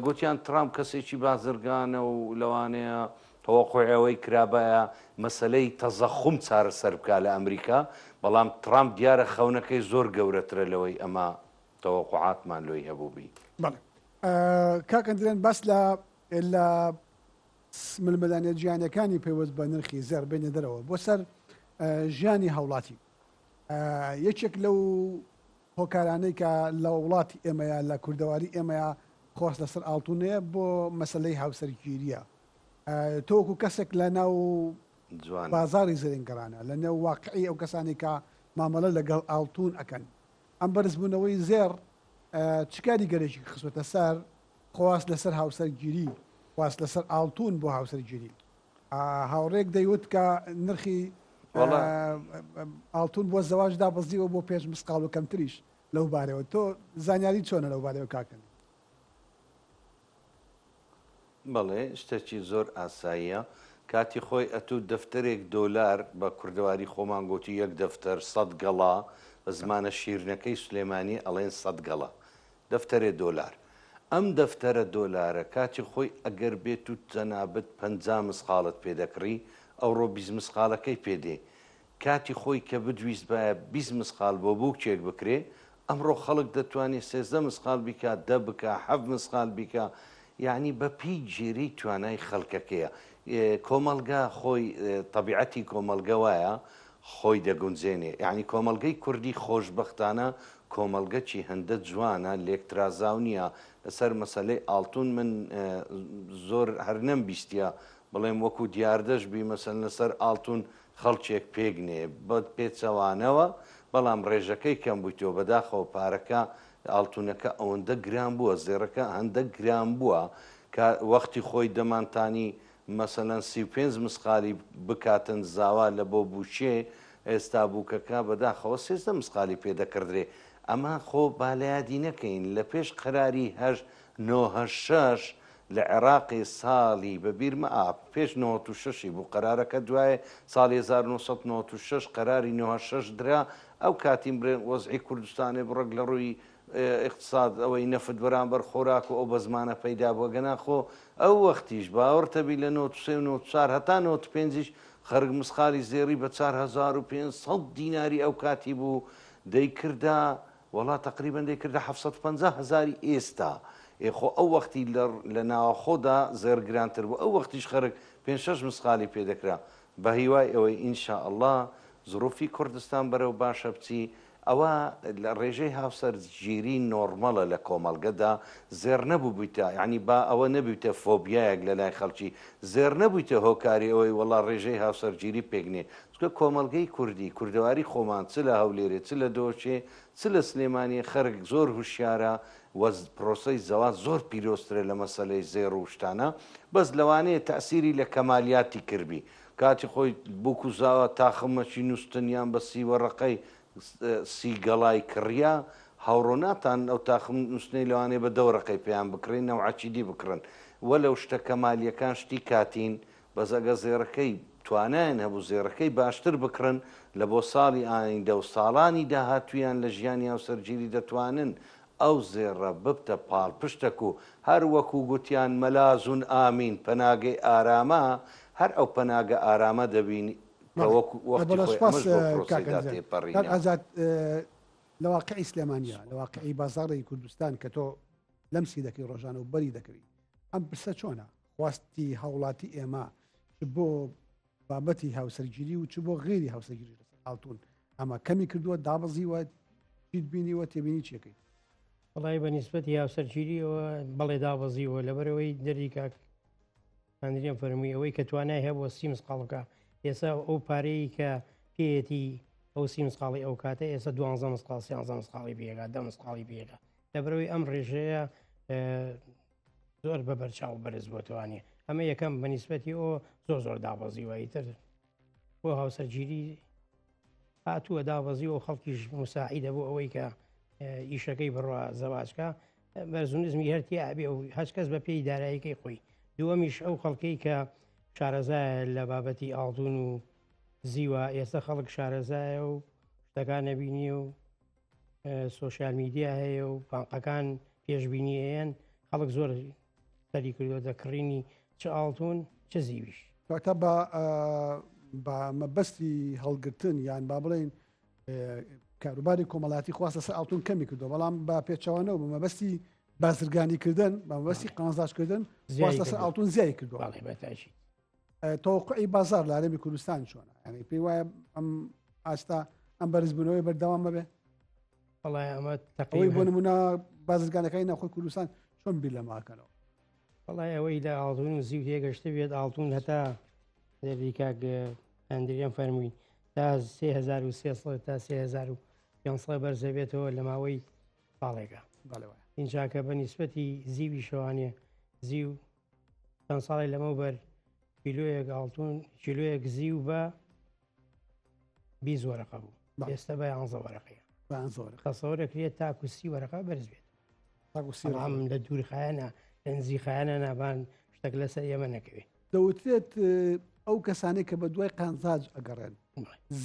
گوتیان ترامپ کەسێکی بازرگانە و لەوانەیە تەوەقوعی ئەوەی کرابایە مەسەلەی تەزەخوم چارەسەر بکا لە ئەمریکا، بەڵام ترامپ دیارە خەونەکەی زۆر گەورەترە لەوەی ئەمە تەوەقوعاتمان لۆی هەبووبی. بەڵێ کاک ئەندرێن باس لە لە ململانێ جیهانیەکانی پەیوەست بە نرخی زێڕ بێنە دەرەوە بۆ سەر ژیانی هاوڵاتی یەکێک لەو هۆکارانەی کە لە وڵاتی ئێمەیە لە کوردەواری ئێمەیە خواست لەسەر ئاڵتونەیە بۆ مەسلەی هاوسەرگیریە. تۆ وەکو کەسێک لە ناو بازاڕی زرینگەرانە، لە نێو واقعی ئەو کەسانەی کە مامەڵە لەگەڵ ئاڵتون ئەکەن، ئەم بەرزبوونەوەی زێڕ چ کاریگەرێکی خستووەتە سەر خواست لەسەر هاوسەرگیری، خواست لەسەر ئاڵتون بۆ هاوسەرگیری؟ هاوڕێک دەیوت کە نرخی ئاڵتون بۆ زەواج دابەزیوە بۆ پێنج مسقاڵ و کەمتریش لەو بارەوە. تۆ زانیاری چۆنە لەو بارەوە کاکە؟ بەڵێ شتەکی زۆر ئاساییە کاتی خۆی ئەتوو دەفتەرێک دۆلار بە کوردەواری خۆمان گۆتی یەک دەفتەر سەد گەڵا بە زمانە شیرنەکەی سلێمانی ئەڵێن سەد گەڵا دەفتەرێ دۆلار ئەم دەفتەرە دۆلارە کاتی خۆی ئەگەر بێتو جەنابت 50 مسقاڵت پێ دەکڕی ئەوڕۆ 20 مسقاڵەکەی پێ دێ کاتی خۆی کە بدویستبایە 20 مسقال بۆ بووکێک بکرێ، ئەمڕۆ خەڵک دەتوانێ 13 مسقال بیکا، دە بکا، حەفت مسقال بیکا، یەعنی بە پێی گێرەی توانای خەڵکەکەیە. کۆمەڵگا خۆی تەبیعەتی کۆمەڵگە وایە خۆی دەگونجێنێ. یەعنی کۆمەڵگەی کوردی خۆشبەختانە کۆمەڵگەکی هەندە جوانە، لێکترازاو نییە. لەسەر مەسەلەی ئاڵتون من زۆر هەر نەمبیستیە بڵێم وەکو دیاردەش بی مەسەلەن لەسەر ئاڵتون خەڵکێک پێک نێ بە پێچەوانەوە بەڵام ڕێژەکەی کەم بوویتەوە بەداخەوە پارەکە ئاڵتونەکە ئەوەندە گران بووە زێڕەکە هەندە گران بووە کە وەختی خۆی دەمانتانی مەسەلەن 35 مسقالی بکاتن زاوا لە بۆ بووکێ ئێستا بووکەکە بەداخەوە 13 مسقالی پێ دەکڕدرێ ئەمە خۆ با لە یادی نەکەین لە پێش قەراری هەشت نۆ هەشت شەش لە عێراقێ ساڵی بە بیرمە ئا پێش 96 ی بوو قەرارەکە دوایێ ساڵی 1996 قەراری 96 درا ئەو کاتیم برێن وەزعی کوردستانێ بڕەک لە ڕووی ئیقتساد ئەوەی نەفت بەرامبەر خۆراک و ئەو بەزمانە پەیدا بووە گەنا خۆ ئەو وەختیش باوەڕتە بی لە 93 و 94 هەتا 95 یش خەرک مسقالی زێڕی بە 4500 دیناری ئەو کاتی بوو دەیکردا وەڵا تەقریبەن دەیکردە 750 هەزاری ئێستا، ئێ خۆ ئەو وەختی لە لە ناوەخۆدا زێڕ گرانتر بوو ئەو وەختیش خەرک پێنج شەش مسقالی پێ دەکرا، بە هیوای ئەوەی ان شاء اللە زروفی کوردستان بەرەو باشە بچی، ئەوە لە ڕێژەی هاوسەر گیری نۆڕمەڵە لە کۆمەڵگەدا، زێڕ نەبووبیتە یانی با ئەوە نەبیتە فۆبیایەک لە لای خەڵکی، زێڕ نەبوویتە هۆکاری ئەوەی وەڵا ڕێژەی هاوسەرگیری پێک نێ، چونکە کۆمەڵگەی کوردی، کوردەواری خۆمان چ لە هەولێرێ، چ لە دۆشێ، چ لە سلێمانیێ خەرک زۆر هوشیارە و پرۆسەی زەواج زۆر پیرۆزترە لە مەسەلەی زێڕ و شتانە، بەس لەوانەیە تەئسیری لە کەمالیاتی کردبی، کاتی خۆی بوک و زاوا تاخمەکی نوستن یان بە سی وەڕەقەی سی گەڵای کڕیا، هاوڕۆ ناتانن ئەو تاخم نوستنەی لەوانەیە بە دە وەرەقەی پێیان بکڕین نەوعەکی دی بکڕن، وەلەو شتە کەمالیەکان شتی کاتین، بەس ئەگەر زێڕەکەی توانایان هەبوو زێڕەکەی باشتر بکڕن لە بۆ ساڵی ئایندە و ساڵانی داهاتوویان لە ژیانی هاوسەرگیری دەتوانن ئەو زێڕە ببتە پاڵپشتەک و هەر وەکو گوتیان مەلازون ئامین پەناگەی ئارامە هەر ئەو پەناگە ئارامە دەبین کە بەڵێ وەکو وەختی بەڵێ خۆی سوپاس ئەمەش بەو کاک پرۆسەیدا ئەنجام کاک تێپەڕینە. ئازاد لە واقعی سلێمانیا لە واقعی بازاڕی کوردستان کە تۆ لەمسی دەکەی ڕۆژانە و بەری دەکەوی ئەم پرسە چۆنە خواستی هاوڵاتی ئێمە چ بۆ بابەتی هاوسەرگیری و چ بۆ غێری هاوسەرگیری لەسەر ئاڵتون ئەمە کەمی کردووە دابەزیوە چیت بینیوە تێبینی چیەکەیت؟ وەڵی بە نیسبەتی هاوسەرگیریەوە بەڵێ دابەزیوە لەبەرەوەی دەردی کاک ئەندرێم فەرمووی ئەوەی کە توانای هەبووە سی مسقاڵ بکە ئێستا ئەو پارەیە کە پێیەتی ئەو سی مسقاڵی ئەو کاتە ئێستا دوانزە مسقاڵ سیانزە مسقاڵی پێگا دە مسقاڵی پێگا لەبەرەوەی ئەم ڕێژەیە زۆر بە بەرچاو بەرز بۆتوانێ ئەمە یەکەم بە نیسبەتی ئەو زۆر زۆر دابەزیوە ئیتر بۆ هاوسەرگیری هاتووە دابەزیوە و خەڵکیش مساعیدە بۆ ئەوەی کە ئیشەکەی بڕوا زەواجکە بەرزونزمی هەرتی ئابێ و هەچ کەس بە پێی داراییەکەی خۆی دووەمیش ئەو خەڵکەی کە شارەزایە لە بابەتی ئاڵتون و زیوە ئێستا خەڵک شارەزایە و شتەکان نەبینی و سۆشیال میدیا هەیە و بانقەکان پێشبینی ئەیەن خەڵک زۆر سەری کردووە کڕینی چ ئاڵتون چ زیویش. واتە بە بە مەبەستی هەڵگرتن یان با بڵێین کاروباری کۆمەڵاتی خواست لەسەر ئاڵتون کەمی کردو بەڵام بە پێچەوانەوە بە مەبەستی بازرگانیکردن بە مەبەستی قانزاجکردن خواست لەسەر ئاڵتون زیای کردووە. تەوەقوعی بازاڕ لە هەرێمی کوردستان چۆنە؟ یعنی پێی وایە ئەم ئاستا ئەم بەرزبوونەوەی بەردەوام بەبێ؟ وەڵای ئەمە ئەوەی بۆ نمونە بازرگانەکانی ناوخۆی کوردستان چۆن بیر لەماکەنەوە؟ وەڵای ئەوەی لە ئاڵتون و زیو تێگەشتە بێت ئاڵتون هەتا دەبی کاک ئەندریان فەرمووی تا 3300 تا 3500 بەرزە بێتەوە لە ماوەی ساڵێکە اینجا کە بە نیسبەتی زیوی شەوانێ زیو چەند ساڵی لەمەوبەر کیلۆیەک ئاڵتون کیلۆیەک زیو بە 20 وەرەقە بوو ئێستا بە 11 وەرەقەیە تەسەورەکرێت تاکو سی وەرەقە بەرز بێت بەڵام لە دوورخایەنە لە نزیخایەنە نابان شتێک لەسەر ئێمە نەکەوێت. دەوترێت ئەو کەسانەی کە بە دوای قانزاج ئەگەڕێن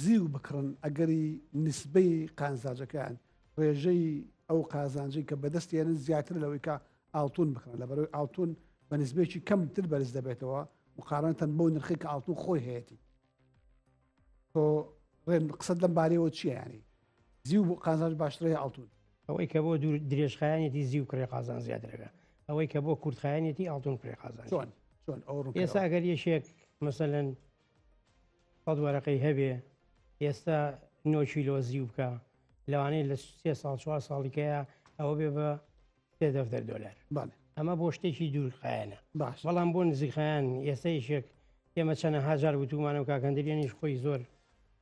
زیو بکڕن ئەگەری نسبەی قانزاجەکەیان ڕێژەی ئەو قازانجەی کە بەدەستێنن زیاتر لەوەی کە ئاڵتون بکڕن لە بەرەوەی ئاڵتون بە نسبەیەکی کەمتر بەرز دەبێتەوە مقارنەتەن بەو نرخی کە ئاڵتون خۆی هەیەی تۆ ڕێن قسەت لەم بارەیەوە چییە ینی زیو بۆ قازانج باشترە یا ئاڵتون؟ ئەوەی کە بۆ دوور درێژخایەنێتی زیو کڕێ قازان زیاترەکە ئەوەی کە بۆ کورتخایەنێتی ئاڵتون کڕێ قازان چۆن چۆن ئەو ڕوون ئێستا ئەگەر یەکێک مەسەلەن سەد وەرەقەی هەبێ ئێستا نۆ کیلۆ زیو بکە لەوانەیە لە سێ ساڵ چوار ساڵیکەیە ئەوە بێ بە سێ دەفتەر دۆلار بەڵێ ئەمە بۆ شتێکی دوورخایەنە باش بەڵام بۆ نزیکخایەن ئێستا یەکێک ئێمە چەنەها جار وتومانە و کاک هەندرێنیش خۆی زۆر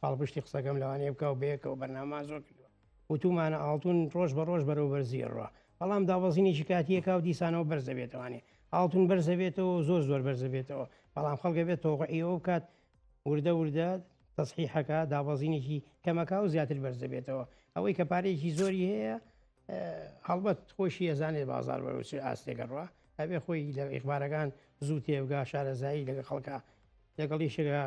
پاڵپشتی قسەکەم لەوانەیە بکا و بەیەکەوە بەرنامە زۆر کردووە وتومانە ئاڵتون ڕۆژ بە ڕۆژ بەرەو بەرزی ڕوا بەڵام دابەزینێکی کاتیەکە و دیسانەوە بەرز دەبێتوانێ ئاڵتون بەرز دەبێتەوە زۆر زۆر بەرز دەبێتەوە بەڵام خەڵکە بێت تۆقعیەوە بکات وردە وردە تەسحیحەکە دابەزینێکی کەمەکە و زیاتر بەرز دەبێتەوە ئەوەی کە پارەیەکی زۆری هەیە هەڵبەت خۆشی ئەزانێت بازار بەرەو چ ئاستێکە ڕوا ئەبێ خۆی لە ئیخبارەکان زوو تێبگا شارەزایی لەگە خەڵکە لەگەڵ یشێکا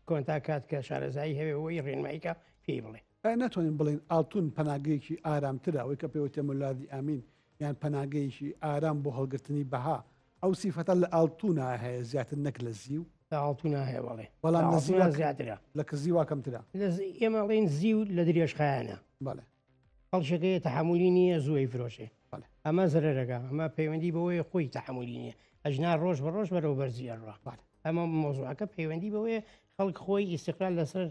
کۆنتا کات کە شارەزایی هەوێ ئەوەی ڕێنماییکە پێی بڵێ. ئایا ناتوانین بڵێین ئاڵتون پەناگەیەکی ئارامترە ئەوەی کە پێوتێ مولادی ئامین یان پەناگەیەکی ئارام بۆ هەڵگرتنی بەها ئەو سیفەتە لە ئاڵتونا هەیە زیاتر نەک لە زیو؟ لە ئاڵتونا هەیە بەڵێ بەڵام لە زیوا زیاترە لە کە زیوا کەمترە. ئێمە ئەڵێین زیو لە درێژخایەنە. بەڵێ. خەڵکێک هەیە تەحەمولی نییە زوو ئەیفرۆشێ ئەمە زەرەرەکە ئەمە پەیوەندی بەوەیە خۆی تەحەمولی نییە ئەژنا ڕۆژ بە ڕۆژ بەرەو بەرزی ئەڕوا ئەمە مۆزوعەکە پەیوەندی بەوەیە خەڵک خۆی ئیسیقرار لەسەر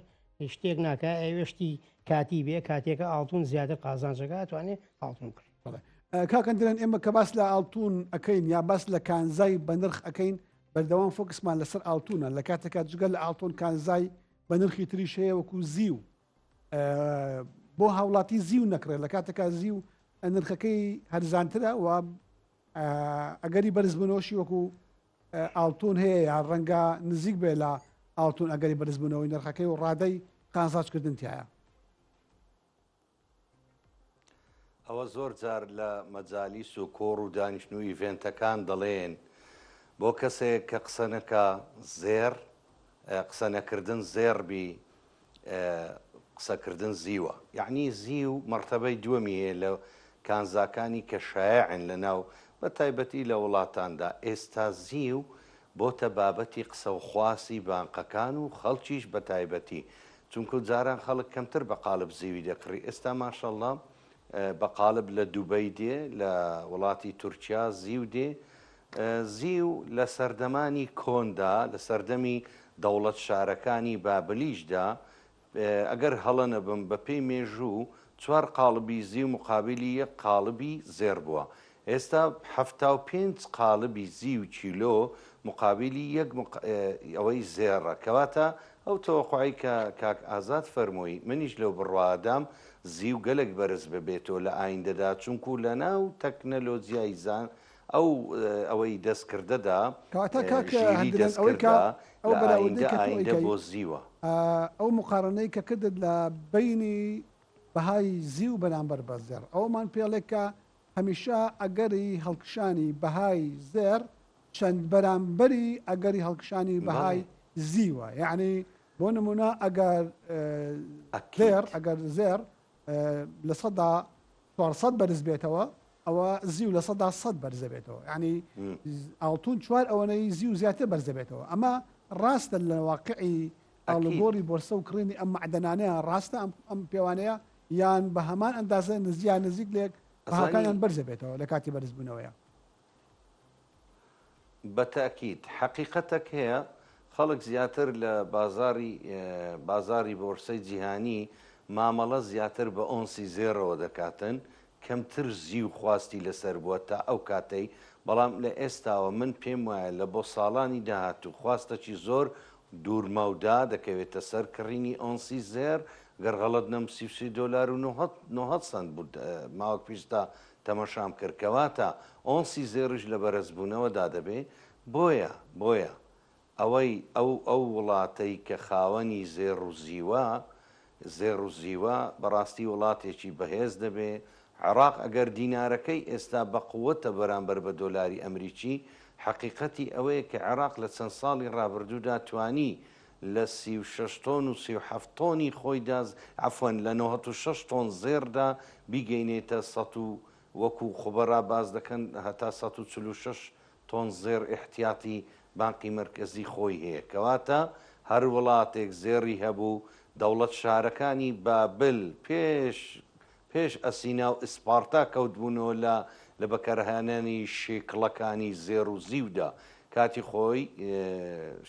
شتێک ناکە ئەوێشتی کاتی بێ کاتێکە ئاڵتون زیاتر قازانجەکە ئەتوانێ ئاڵتون بکڕێ کاکەندرێن ئێمە کە باس لە ئاڵتون ئەەکەین یا باس لە کانزای بەنرخ ئەەکەین بەردەوام فۆکسمان لەسەر ئاڵتونە لە کاتێکا جگە لە ئاڵتون کانزای بە نرخی تریش هەیە وەکو زیو بۆ هاوڵاتی زیو نەکڕێت لە کاتێکا زیو نرخەکەی هەرزانترە و ئەگەری بەرزبوونەوەشی وەکو ئاڵتون هەیە یان ڕەنگە نزیک بێ لە ئاڵتون ئەگەری بەرزبوونەوەی نرخەکەی و ڕادەی قازانجکردن تایە. ئەوە زۆر جار لە مەجالیس و کۆڕ و دانیشتن و ئیڤێنتەکان دەڵێن بۆ کەسێک کە قسە نەکا زێڕ، قسە نەکردن زێڕ بی قسەکردن زیوە. یەعنی زیو مەڕتەبەی دووەمی هەیە لە کانزاکانی کە شایعن لە ناو بە تایبەتی لە وڵاتاندا. ئێستا زیو بۆتە بابەتی قسە و خواسی بانقەکان و خەڵکیش بە تایبەتی. چونکو جاران خەڵک کەمتر بە قالب زیوی دەکڕی ئێستا ماشاءاللە بە قالب لە دوبەی دێ لە وڵاتی تورکیا زیو دێ زیو لە سەردەمانی کۆندا لە سەردەمی دەوڵەت شارەکانی بابلیشدا ئەگەر هەڵە نەبم بە پێی مێژوو چوار قاڵبی زیو مقابلی یەک قاڵبی زێڕ بووە ئێستا 75 قاڵبی زیو کیلۆ مقابلی یەک ئەوەی زێڕە کەواتە ئەو تەوەقوعەی کە کاک ئازاد فەرمووی منیش لەو بڕوادام زیو گەلەک بەرز ببێتۆ لە ئایندەدا چونکو لەناو تەکنەلۆجیای زان ئەو ئەوەی دەستکردەدا کەواتە کاک ژیری هەندرێن ئەوەی کە دەستکرددا ئەو لە بەراوردەی ئایندە کە تۆ ئایندە ئەیکەی بۆ زیوە. ئەو مقارنەی کە کردت لە بەینی بەهای زیو بەرامبەر بە زێڕ ئەوەمان پێڵێ کە هەمیشە ئەگەری هەڵکشانی بەهای زێڕ چەند بەرامبەری ئەگەری هەڵکشانی بەهای بەڵێ. زیوە یەعنی بۆ نمونە ئەگەر زێڕ ئەکید. ئەگەر زێڕ 400% بەرز بێتەوە ئەوە زیو 100% بەرز دەبێتەوە یعنی ئاڵتون چوار ئەوەنەی زیو زیاتر بەرز دەبێتەوە ئەمە ڕاستە لە واقعی ئاڵوگۆڕی بۆرسە و کڕینی ئەم مەعدەنانەیە ڕاستە ئەم پێوانەیە یان بە هەمان ئەندازە نزیان نزیک لێک بەهاکانیان بەرز دەبێتەوە لە کاتی بەرزبوونەوەیە. بە تەئکید. حەقیقەتەک هەیە خەڵک زیاتر لە بازاڕی بازاڕی بۆرسەی جیهانی مامەڵە زیاتر بە ئۆنسی زێڕەوە دەکاتن کەمتر زیو خواستی لەسەر بووە تا ئەو کاتەی بەڵام لە ئێستاوە من پێم وایە لە بۆ ساڵانی داهاتوو خواستەکی زۆر دوورمەودا دەکەوێتە سەر کڕینی ئۆنسی زێڕ، گەر غەڵەت نەم 33 دۆلار و نۆهەد سەنت بوو ماوەک پیشتا تەمەشام کرد، کەواتە ئۆنسی زێڕیش لە بەرزبوونەوەدا دەبێ، بۆیە بۆیە ئەوەی ئەو ئەو وڵاتەی کە خاوەنی زێڕ و زیوە، زێڕ و زیوە، بەڕاستی وڵاتێکی بەهێز دەبێ، عێڕاق ئەگەر دینارەکەی ئێستا بەقوەتە بەرامبەر بە دۆلاری ئەمریکی، حەقیقەتی ئەوەیە کە عێڕاق لە چەند ساڵی ڕابردوودا توانی لە 36 تۆن و 37 تۆنی خۆیدا عەفوەن لە 96 تۆن زێڕدا بیگەینێتە سەد و وەکو خوبەرا باس دەکەن هەتا 146 تۆن زێڕ ئیحتیاتی بانقی مەرکەزی خۆی هەیە کەواتە هەر وڵاتێک زێڕی هەبوو دەوڵەت شارەکانی بابل پێش پێش ئەسینا و ئیسپارتا کەوتبوونەوە لە لە بەکارهێنانی شیکڵەکانی زێڕ و زیودا کاتی خۆی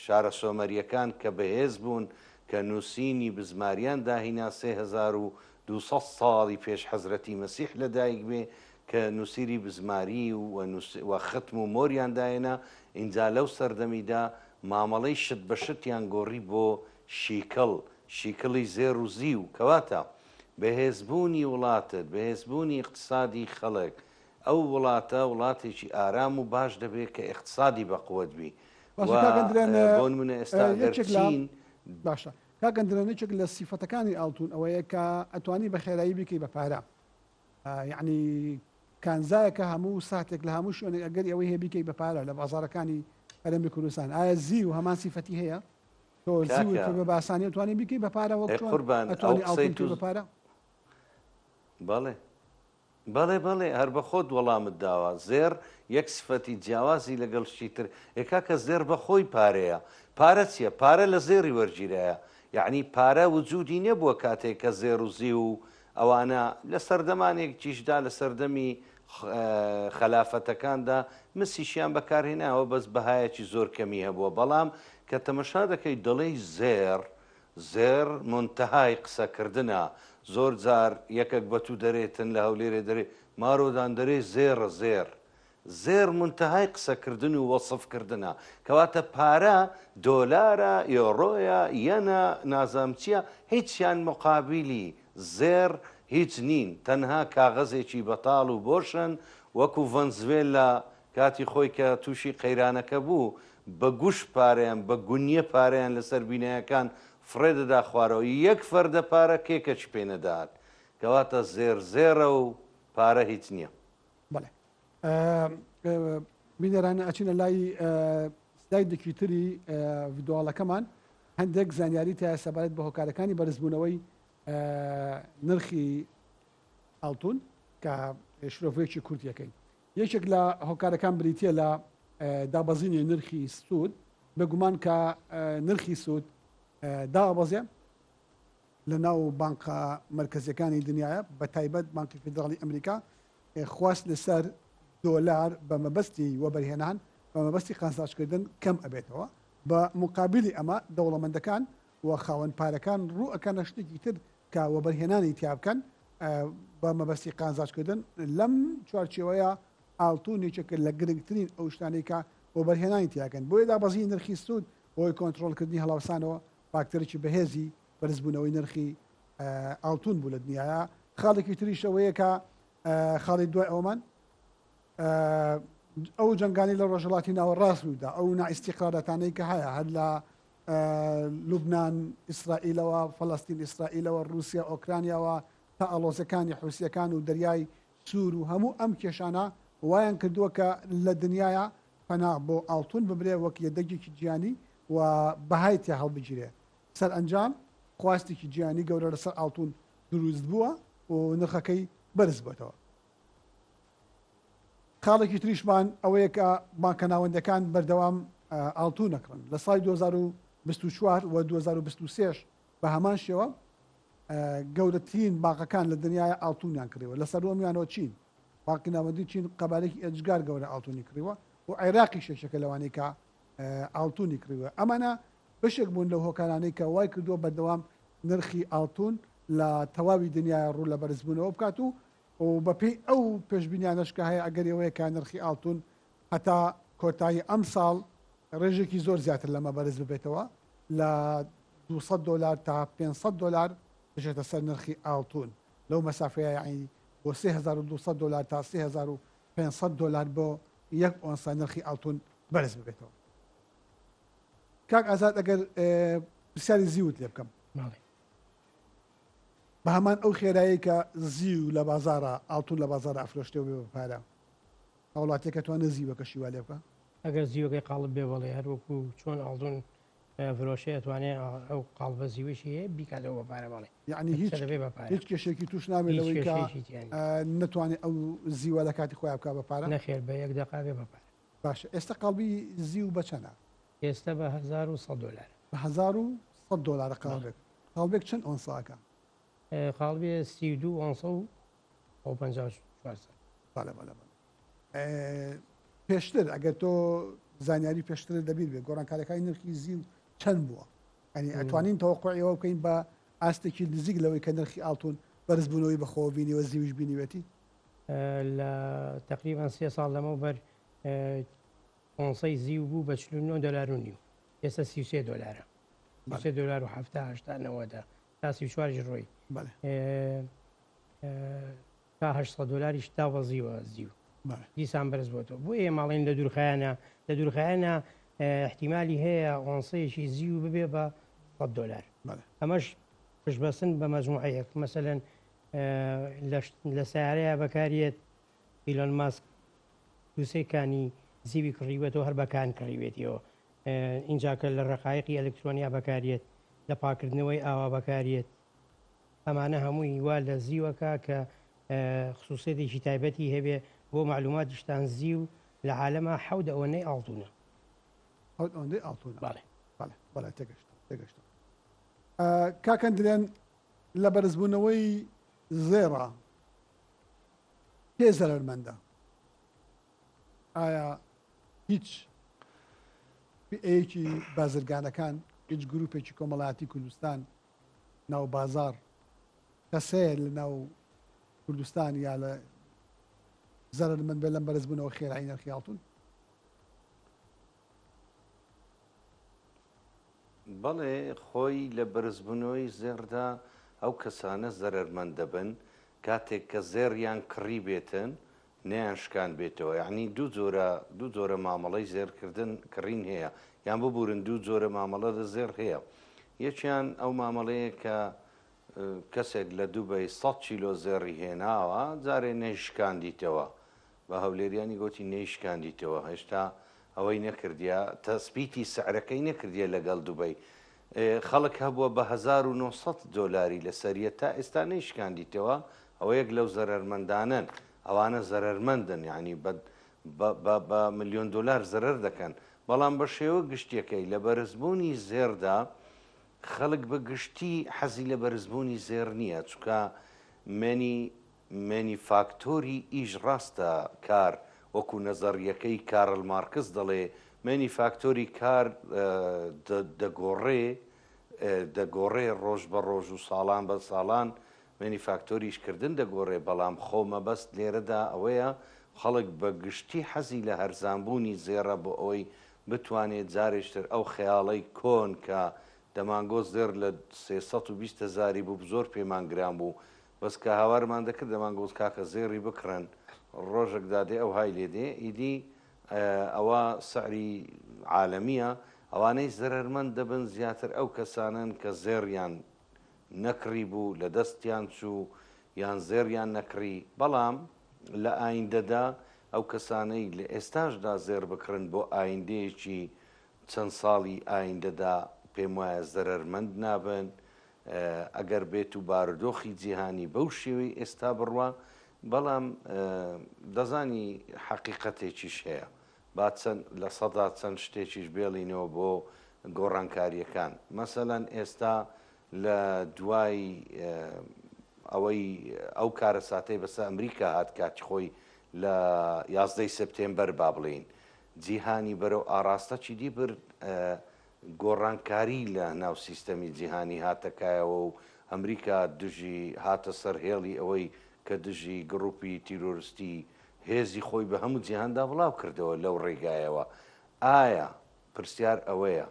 شارە سۆمەریەکان کە بەهێز بوون کە نووسینی بزماریان داهینا 3200 ساڵی پێش حەزرەتی مەسیح لەدایک بێ کە نووسیری بزماری و و ختم و مۆریان دایەنا، ئینجا لەو سەردەمیدا مامەڵەی شت بە شتیان گۆڕی بۆ شیکڵ، شیکڵی زێڕ و زیو، کەواتە بەهێزبوونی وڵاتت، بەهێزبوونی ئیقتسادی خەڵک، ئەو وڵاتە وڵاتێکی ئارام و باش دەبێ کە ئیقتسادی بەقوەت بی و باشە کاک ئەندرێن بۆنمونە ئێستا گەر یەکێک لە چین باشە کاک ئەندرێن یەکێک لە سیفەتەکانی ئاڵتون ئەوەیە کە ئەتوانی بە خێرایی بیکەی بە پارە یەعنی کانزایەکە هەموو ساتێک لە هەموو شوێنێک ئەگەری ئەوەی هەیە بیکەی بە پارە لە بازاڕەکانی هەرێمی کوردستان ئایا زیو هەمان سیفەتی هەیە تۆ زیوت کاکە پێ بە باسانی ئەتوانی بیکەی بە پارە وەک ئەی چۆن قوربان ئەو ئەتوانی قسەی ئاڵتون تو بکەی بە پارە بەڵێ بەڵێ بەڵێ هەر بە خۆت وەڵامت داوە زێڕ یەک سفەتی جیاوازی لەگەڵ شتی تر ئێ کاکە زێڕ بە خۆی پارەیە پارە چیە پارە لە زێڕی وەرگیرایە یەعنی پارە وجودی نەبووە کاتێک کە زێڕ و زیو و ئەوانە لە سەردەمانێکیشدا لە سەردەمی خەلافەتەکاندا مسیشیان بەکارهێناوە بەس بەهایەکی زۆر کەمی هەبووە بەڵام کە تەمەشا دەکەی دەڵێی زێڕ زێڕ مونتەهای قسەکردنە زۆر جار یەکەک بەتوو دەرێتن لە هەولێرێ دەرێ مارۆدان دەرێ زێڕە زێڕ زێڕ مونتەهای قسەکردن و وەسف کردنە کەواتە پارە دۆلارە یۆڕۆیە یەنە نازام چیە هیچیان مقابیلی زێڕ هیچ نین تەنها کاغەزێکی بەتاڵ و بۆشن وەکو ڤەنزوێلا کاتی خۆی کە توشی قەیرانەکە بوو بە گوش پارەیان بە گونیە پارەیان لەسەر بینایەکان فڕێ دەدا خوارەوە یەک فەردە پارە کێکەکی پێ نەدەهات کەواتە زێڕ زێڕە و پارە هیچ نیە. بەڵێ بینەران ئەچینە لای سلایدێکی تری ڤیدۆڵەکەمان هەندێک زانیاری تیا سەبارەت بە هۆکارەکانی بەرزبوونەوەی نرخی ئاڵتون کە شرۆڤەیەکی کورتیەکەین یەکێک لە هۆکارەکان بریتە لە دابەزینی نرخی سوود بەگومان کە نرخی سوود دابەزێ لە ناو بانقە مەرکەزیەکانی دنیایە بە تایبەت بانقی فیدراڵی ئەمریکا خواست لەسەر دۆلار بە مەبەستی وەبەرهێنان بە مەبەستی قازانجکردن کەم ئەبێتەوە بە مقابلی ئەمە دەوڵەمەندەکان و خاوەن پارەکان ڕوو ئەکەنە شتێکی تر کە وەبەرهێنانی تیا بکەن بە مەبەستی قازانجکردن لەم چوارچێوەیە ئاڵتون یەکێکە لە گرنگترین ئەو شتانەی کە وەبەرهێنانی تیاکەن بۆیە دابەزینی نرخی سوود بۆی کۆنترۆڵکردنی هەڵاوسانەوە فاکتەرێکی بەهێزی بەرزبوونەوەی نرخی ئاڵتون بوو لە دنیاە خاڵێکی تریش ئەوەیە کە خاڵی دوای ئەومان ئەو جەنگانی لە ڕۆژهڵاتی ناوەڕاست روویدا ئەو نائیستیقراراتانەی کە هەیە هەر لە لوبناان ئیسرائیلەوە فەلەستین ئیسرائیلەوە رووسیا ئۆکرانیاوە تا ئاڵۆزەکانی حوسیەکان و دەریای سوور و هەموو ئەم کێشانە وایان کردووە کە لە دنیاە پەنا بۆ ئاڵتون ببرێ وەک یەدەگێکی جیانی و بەهای تیا هەڵبگیرێ. سەرئەنجام خواستێکی جیهانی گەورە لەسەر ئاڵتون دروست بووە و نرخەکەی بەرز بۆتەوە. خاڵێکی تریشمان ئەوەیە کە بانکە ناوەندەکان بەردەوام ئاڵتون ئەکڕن. لە ساڵی 2024 و 2023 بە هەمان شێوە گەورەترین بانقەکان لە دنیای ئاڵتونیان کڕیوە. لە سەروەمیانەوە چین. بانقی ناوەندی چین قەبارەیەکی ئێجگار گەورە ئاڵتونی کڕیوە و عێراقیش یەکێکە لەوانەی کە ئاڵتونی کڕیوە. ئەمانە بەشێک بوون لەو هۆکارانەی کە وای کردووە بەردەوام نرخی ئاڵتون لە تەواوی دنیای ڕوو لە بەرزبوونەوە بکات و و بەپێی ئەو پێشبینیانەش کە هەیە ئەگەری ئەوەیە کە نرخی ئاڵتون هەتا کۆتایی ئەمساڵ ڕێژێکی زۆر زیاتر لەمە بەرز ببێتەوە لە 200 دۆلار تا 500 دۆلار بچێتە سەر نرخی ئاڵتون لەو مەسافەیە یانی بۆ 3200 دۆلار تا 3500 دۆلار بۆ یەک ئۆنسە نرخی ئاڵتون بەرز ببێتەوە. کاک ئازاد ئەگەر پرسیاری زیوت لێ بکەم بە هەمان ئەو خێرایی کە زیو لە بازارە ئاڵتون لە بازارە ئەفرۆشتێ و بێ بە پارە هاوڵاتیەکە توانێت زیوەکەشی وا لێ بکە؟ ئەگەر زیوەکەی قاڵب بێ بەڵێ هەر وەکو چۆن ئاڵتون فرۆشەیە ئەتوانێ ئەو قاڵبە زیوەشی هەیە بیکاتەوە بە پارە بەڵێ یعنی هیچ دەبێ بە پارە هیچ کێشێکی توش نابێت لەوەی کە نەتوانێت ئەو زیوە لە کاتی خۆیان بکا بە پارە؟ نەخێر بە یەک دەقە بێ بە پارە. باشە ئێستا قاڵبی زیو بە چەنە؟ ئێستا بە 1100 دۆلار. بە 1100 دۆلارە قاڵبێک. قاڵبێک چەند ئۆنسە ئەکا؟ قاڵبێ 32 ئۆنسە و 54 سەد. بەڵێ بەڵێ بەڵێ. پێشتر ئەگەر تۆ زانیاری پێشتر لەبیر بێ گۆڕانکاریەکانی نرخی زیو چەند بووە؟ یعنی ئەتوانین تەوەقوعی ئەوە بکەین بە ئاستێکی نزیک لەوەی کە نرخی ئاڵتون بەرزبوونەوەی بەخۆوە بینیوە زیویش بینیوێتی؟ لە تقریبا سێ ساڵ لەمەوبەر ئۆنسەی زیو بوو بە 49 دلار و نیو ئێستا 33 دلارە 33 دلار و 70 80 90 تا 34 ڕۆی تا 800 دلاریش دابەزیوە زیو دیسان بەرز بۆتەوە بۆ ئێمە ئەڵێن لە دوورخایەنە لە دوورخایەنە احتیمالی هەیە ئۆنسەیەکی زیو ببێ بە 100 دلار ئەمەش پشتبەستن بە مەجموعەیەک مەسەلەن لە سیارەیە بەکاریێت ئیلۆن ماسک دووسێ کانی زیوی کڕیوەتەوە هەر بەکان کڕیوێتیەوە ئینجا کە لە ڕقایقی ئەلکترۆنیا بەکاریێت لە پاکردنەوەی ئاوا بەکاریێت ئەمانە هەمووی وا لە زیوەکە کە خسوسێتێکی تایبەتی هەبێ بۆ معلوماتیشتان زیو لە عالەما حەوت ئەوەنەی ئاڵتونە. حەوت ئەوەندەی ئاڵتونە. بەڵێ. بەڵێ بەڵێ تێگەشتم تێگەشتم. کاک ئەندرێن لە بەرزبوونەوەی زێڕا کێ زەرەرمەندە؟ ئایا هیچ فئەیەکی بازرگانەکان هیچ گروپێکی کۆمەڵایەتی کوردستان ناو بازاڕ کەس هەیە لە ناو کوردستان یا لە زەرەرمەند بێ لەم بەرزبوونەوە خێرایی نرخی ئاڵتون؟ بەڵێ خۆی لە بەرزبوونەوەی زێڕدا ئەو کەسانە زەرەرمەند دەبن کاتێک کە زێڕیان کڕی بێتن نەیان شکاندبێتەوە یەعنی دوو جۆرە دوو جۆرە مامەڵەی زێڕکردن کڕین هەیە یان ببورن دوو جۆرە مامەڵە لە زێڕ هەیە یەکیان ئەو مامەڵەیە کە کەسێک لە دوبەی 100 کیلۆ زێڕی هێناوە جارێ نەیشکاندیتەوە بە هەولێریانی گۆتی نەیشکاندیتەوە هێشتا ئەوەی نەکردیە تەسبیتی سعرەکەی نەکردیە لەگەڵ دوبەی خەڵک هەبووە بە 1900 دۆلاری لەسەریە تا ئێستا نەیشکاندیتەوە ئەوە یەک لەو زەرەرمەندانەن ئەوانە زەرەرمەندن یانی بە بە بە ملیۆن دۆلار زەرەر دەکەن بەڵام بە شێوە گشتیەکەی لە بەرزبوونی زێڕدا خەڵک بە گشتی حەزی لە بەرزبوونی زێڕ نییە چونکە مێنی مێنی فاکتۆری ئیش ڕاستە کار وەکو نەزەڕیەکەی کارل مارکس دەڵێ مێنی فاکتۆری کار دەگۆڕێ دەگۆڕێ ڕۆژ بە ڕۆژ و ساڵان بە ساڵان مێنی فاکتۆری ئیشکردن دەگۆڕێ، بەڵام خۆ مەبەست لێرەدا ئەوەیە خەڵک بە گشتی حەزی لە هەرزانبوونی زێڕە بۆ ئەوەی بتوانێ جارێکتر ئەو خەیاڵەی کۆن کە دەمانگۆ زێڕ لە 320 هەزاری بوو زۆر پێمان گران بوو بەس کە هاوارمان دەکرد دەمانگۆت کاکە زێڕی بکڕن ڕۆژێک دادێ ئەوهای لێ دێ ئیدی ئەوە سعری عالەمییە ئەوانەی زەرەرمەند دەبن زیاتر ئەو کەسانەن کە زێڕیان نەکڕیبوو لە دەستیان چوو یان زێڕیان نەکڕی، بەڵام لە ئایندەدا ئەو کەسانەی لە ئێستاشدا زێڕ بکڕن بۆ ئایندەیەکی چەند ساڵی ئایندەدا پێموایە زەرەرمەند نابن ئەگەر بێت و بارودۆخی جیهانی بەو شێوەی ئێستا بڕوا، بەڵام دەزانی حەقیقەتێکیش هەیە با چەند لە سەدا چەند شتێکیش بێڵینەوە بۆ گۆڕانکارییەکان. مەسەلەن ئێستا لە دوای ئەوەی ئەو کارەساتەی بەسە ئەمریکا هات کاتی خۆی لە یازدەی سێپتێمبەر با بڵێین جیهانی بەرەو ئاڕاستەکی دی برد گۆڕانکاری لە ناو سیستەمی جیهانی هاتە کایەوە و ئەمریکا دژی هاتە سەر هێڵی ئەوەی کە دژی گڕوپی تیرۆرستی. هێزی خۆی بە هەموو جیهاندا بڵاو کردەوە لەو ڕێگایەوە. ئایا، پرسیار ئەوەیە،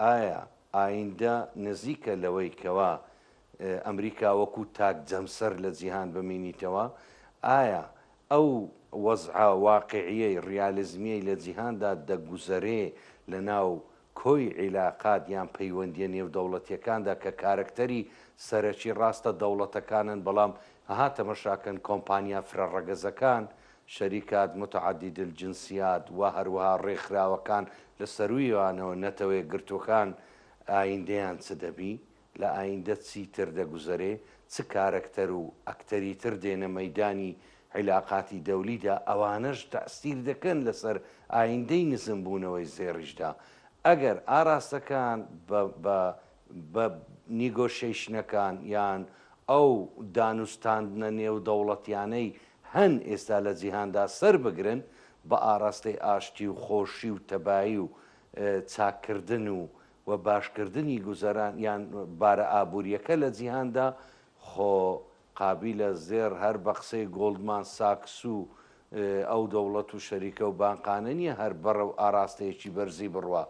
ئایا ئایندە نزیکە لەوەی کەوا ئەمریکا وەکو تاک جەمسەر لە جیهان بمینیتەوە؟ ئایا ئەو وەزعە واقیعیەی ڕیالیزمیەی لە جیهاندا دەگوزەرێ لە ناو کۆی عیلاقات یان پەیوەندیە نێودەوڵەتیەکاندا کە کارەکتەری سەرەکی ڕاستە دەوڵەتەکانن بەڵام ها تەمەشاکەن کۆمپانیا فرە ڕەگەزەکان، شەریکات متعدد الجنسیات، و هەروەها ڕێکخراوەکان لە سەروویانەوە نەتەوەیەکگرتووەکان ئایندەیان چ دەبی؟ لە ئایندە چی تر دەگوزەرێ؟ چ کارەکتەر و ئەکتەری تر دێنە مەیدانی عیلاقاتی دەولیدا ئەوانەش تەئسیر دەکەن لەسەر ئایندەی نزم بوونەوەی زێڕیشدا ئەگەر ئاراستەکان بە بە بە نیگۆشەیشنەکان یان ئەو دانوستاندنە نێودەوڵەتیانەی هەن ئێستا لە جیهاندا سەر بگرن بە ئاراستەی ئاشتی و خۆشی و تەبایی و چاککردن و و باشکردنی گوزەران یان بارە ئابوورییەکە لە جیهاندا، خۆ قابیلە زێڕ هەر بە قسەی گۆڵدمان ساکس و ئەو دەوڵەت و شەریکە و بانقانە نییە هەر بەڕەو ئاراستەیەکی بەرزی بڕوا،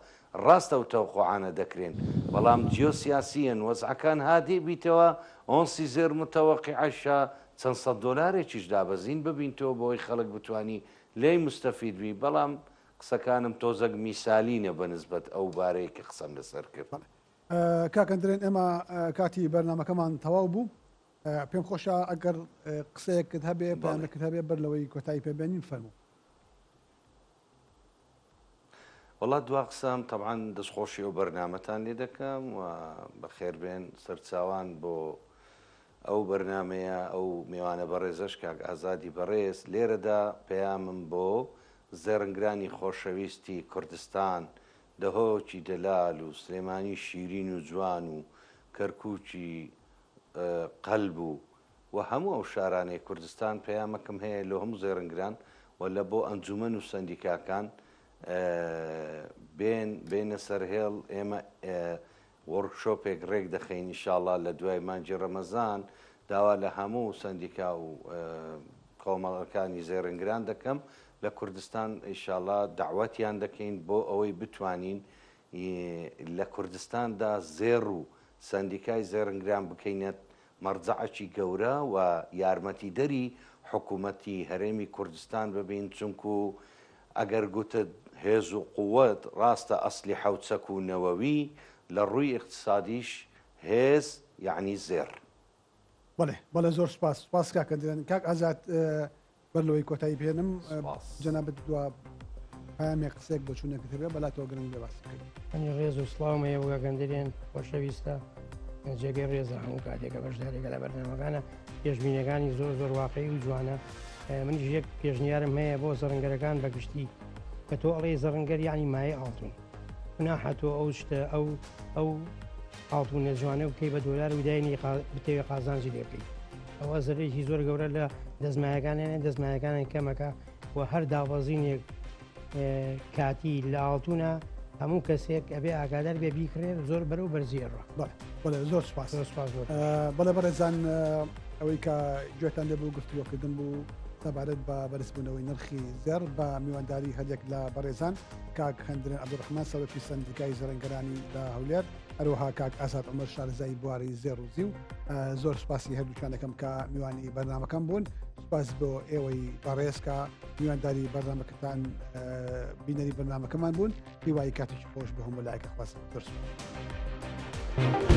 ڕاستە ئەو تەوقوعانە دەکرێن، بەڵام جیۆسیاسییەن وەزعەکان هادێ بیتەوە، ئۆنسی زێڕ متەوەقیعەشە چەند سەد دۆلارێکیش دابەزین ببینتەوە بۆی خەڵک بتوانی لێی موستەفید بی، بەڵام قسەکانم تۆزەک میسالینە بە نسبەت ئەو بارەی کە قسەم لەسەر کرد. بەڵێ کاک ئەندرێن ئێمە کاتی بەرنامەکەمان تەواو بوو پێم خۆشە ئەگەر قسەیەکت هەبێ پەیامێکت هەبێ بەر لەوەی کۆتایی پێ بێنین فەرموو. وەڵا دوا قسەم تەبعەن دەستخۆشی ئەو بەرنامەتان لێ دەکەم و بەخێربێن سەرچاوان بۆ ئەو بەرنامەیە ئەو مێوانە بەڕێزەش کاک ئازادی بەڕێز لێرەدا پەیامم بۆ زێڕنگرانی خۆشەویستی کوردستان، دهۆکی دەلال و سلێمانی شیرین و جوان و کەرکوکی قەلب و و هەموو ئەو شارانەی کوردستان پەیامەکم هەیە لۆ هەموو زێڕنگران و لە بۆ ئەنجومەن و سەندیکاکان بێن بێنە سەر هێڵ ئێمە وۆرکشۆپێک ڕێک دەخەین ئیشاڵا لە دوای مانگی ڕەمەزان، داوا لە هەموو سەندیکا و کۆمەڵەکانی زێڕنگران دەکەم لە کوردستان ئیشاڵا دەعوەتیان دەکەین بۆ ئەوەی بتوانین لە کوردستاندا زێڕ و سەندیکای زێڕنگران بکەینە مەرجەعەکی گەورە و یارمەتیدەری حکوومەتی هەرێمی کوردستان ببین، چونکو ئەگەر گوتت هێز و قووەت، ڕاستە ئەسلیحە و چەک و نەوەوی، لە ڕووی ئیقتسادیش هێز یەعنی زێڕ. بەڵێ بەڵێ زۆر سوپاس سوپاس کاکە درێن کاک ئازاد بەر لەوەی کۆتایی پێنم جەنابت دوا پامێک قسێک بۆ چوونێکت هەبێ بەلاتەوە گرنگ بێ باسی بکەین. ئەنی ڕێز و سڵاوم هەیە بۆ گەندرێن خۆشەویستە جێگەی ڕێزە هەموو کاتێکە بەشدارێکە لە بەرنامەکانە پێشبینەکانی زۆر زۆر واقعی و جوانە منیش یەک پێشنیارم هەیە بۆ زەڕنگەرەکان بەگشتی کە تۆ ئەڵێ زەڕنگەر یعنی مایە ئاڵتون گوناحە تۆ ئەو شتە ئەو ئەو ئاڵتونە جوانە بکەی بە دۆلار و داینی بتەوێ قازانجی لێ بکەیت ئەوە زەرێکی زۆر گەورە لە دەستمایەکانیان دەستمایەکانیان کەمەکە و هەر دابەزینێک کاتی لە ئاڵتونە هەموو کەسێک ئەبێ ئاگادار بێ بیکڕێ زۆر بەرەو بەرزیەڕە بەڵێ زۆر سپاس زۆر سپاس بەڵێ بەڕێزان ئەوەی کە گوێتان لێ بوو گفتوگۆکردن بوو سەبارەت بە بەرزبوونەوەی نرخی زێڕ بە میوانداری هەریەک لە بەڕێزان کاک هەندرێن عەبدولڕەحمان سەرۆکی سەندیکای زێڕینگەرانی لە هەولێر، هەروەها کاک ئازاد عومەر شارەزای بواری زێڕ و زیو. زۆر سوپاسی هەردووکیان دەکەم کە میوانی بەرنامەکەم بوون. سوپاس بۆ ئێوەی بەڕێز کە میوانداری بەرنامەکەتان بینەری بەرنامەکەمان بوون. هیوای کاتێکی خۆش بۆ هەموو لایەک ئەخوازم. زۆر سوپاس.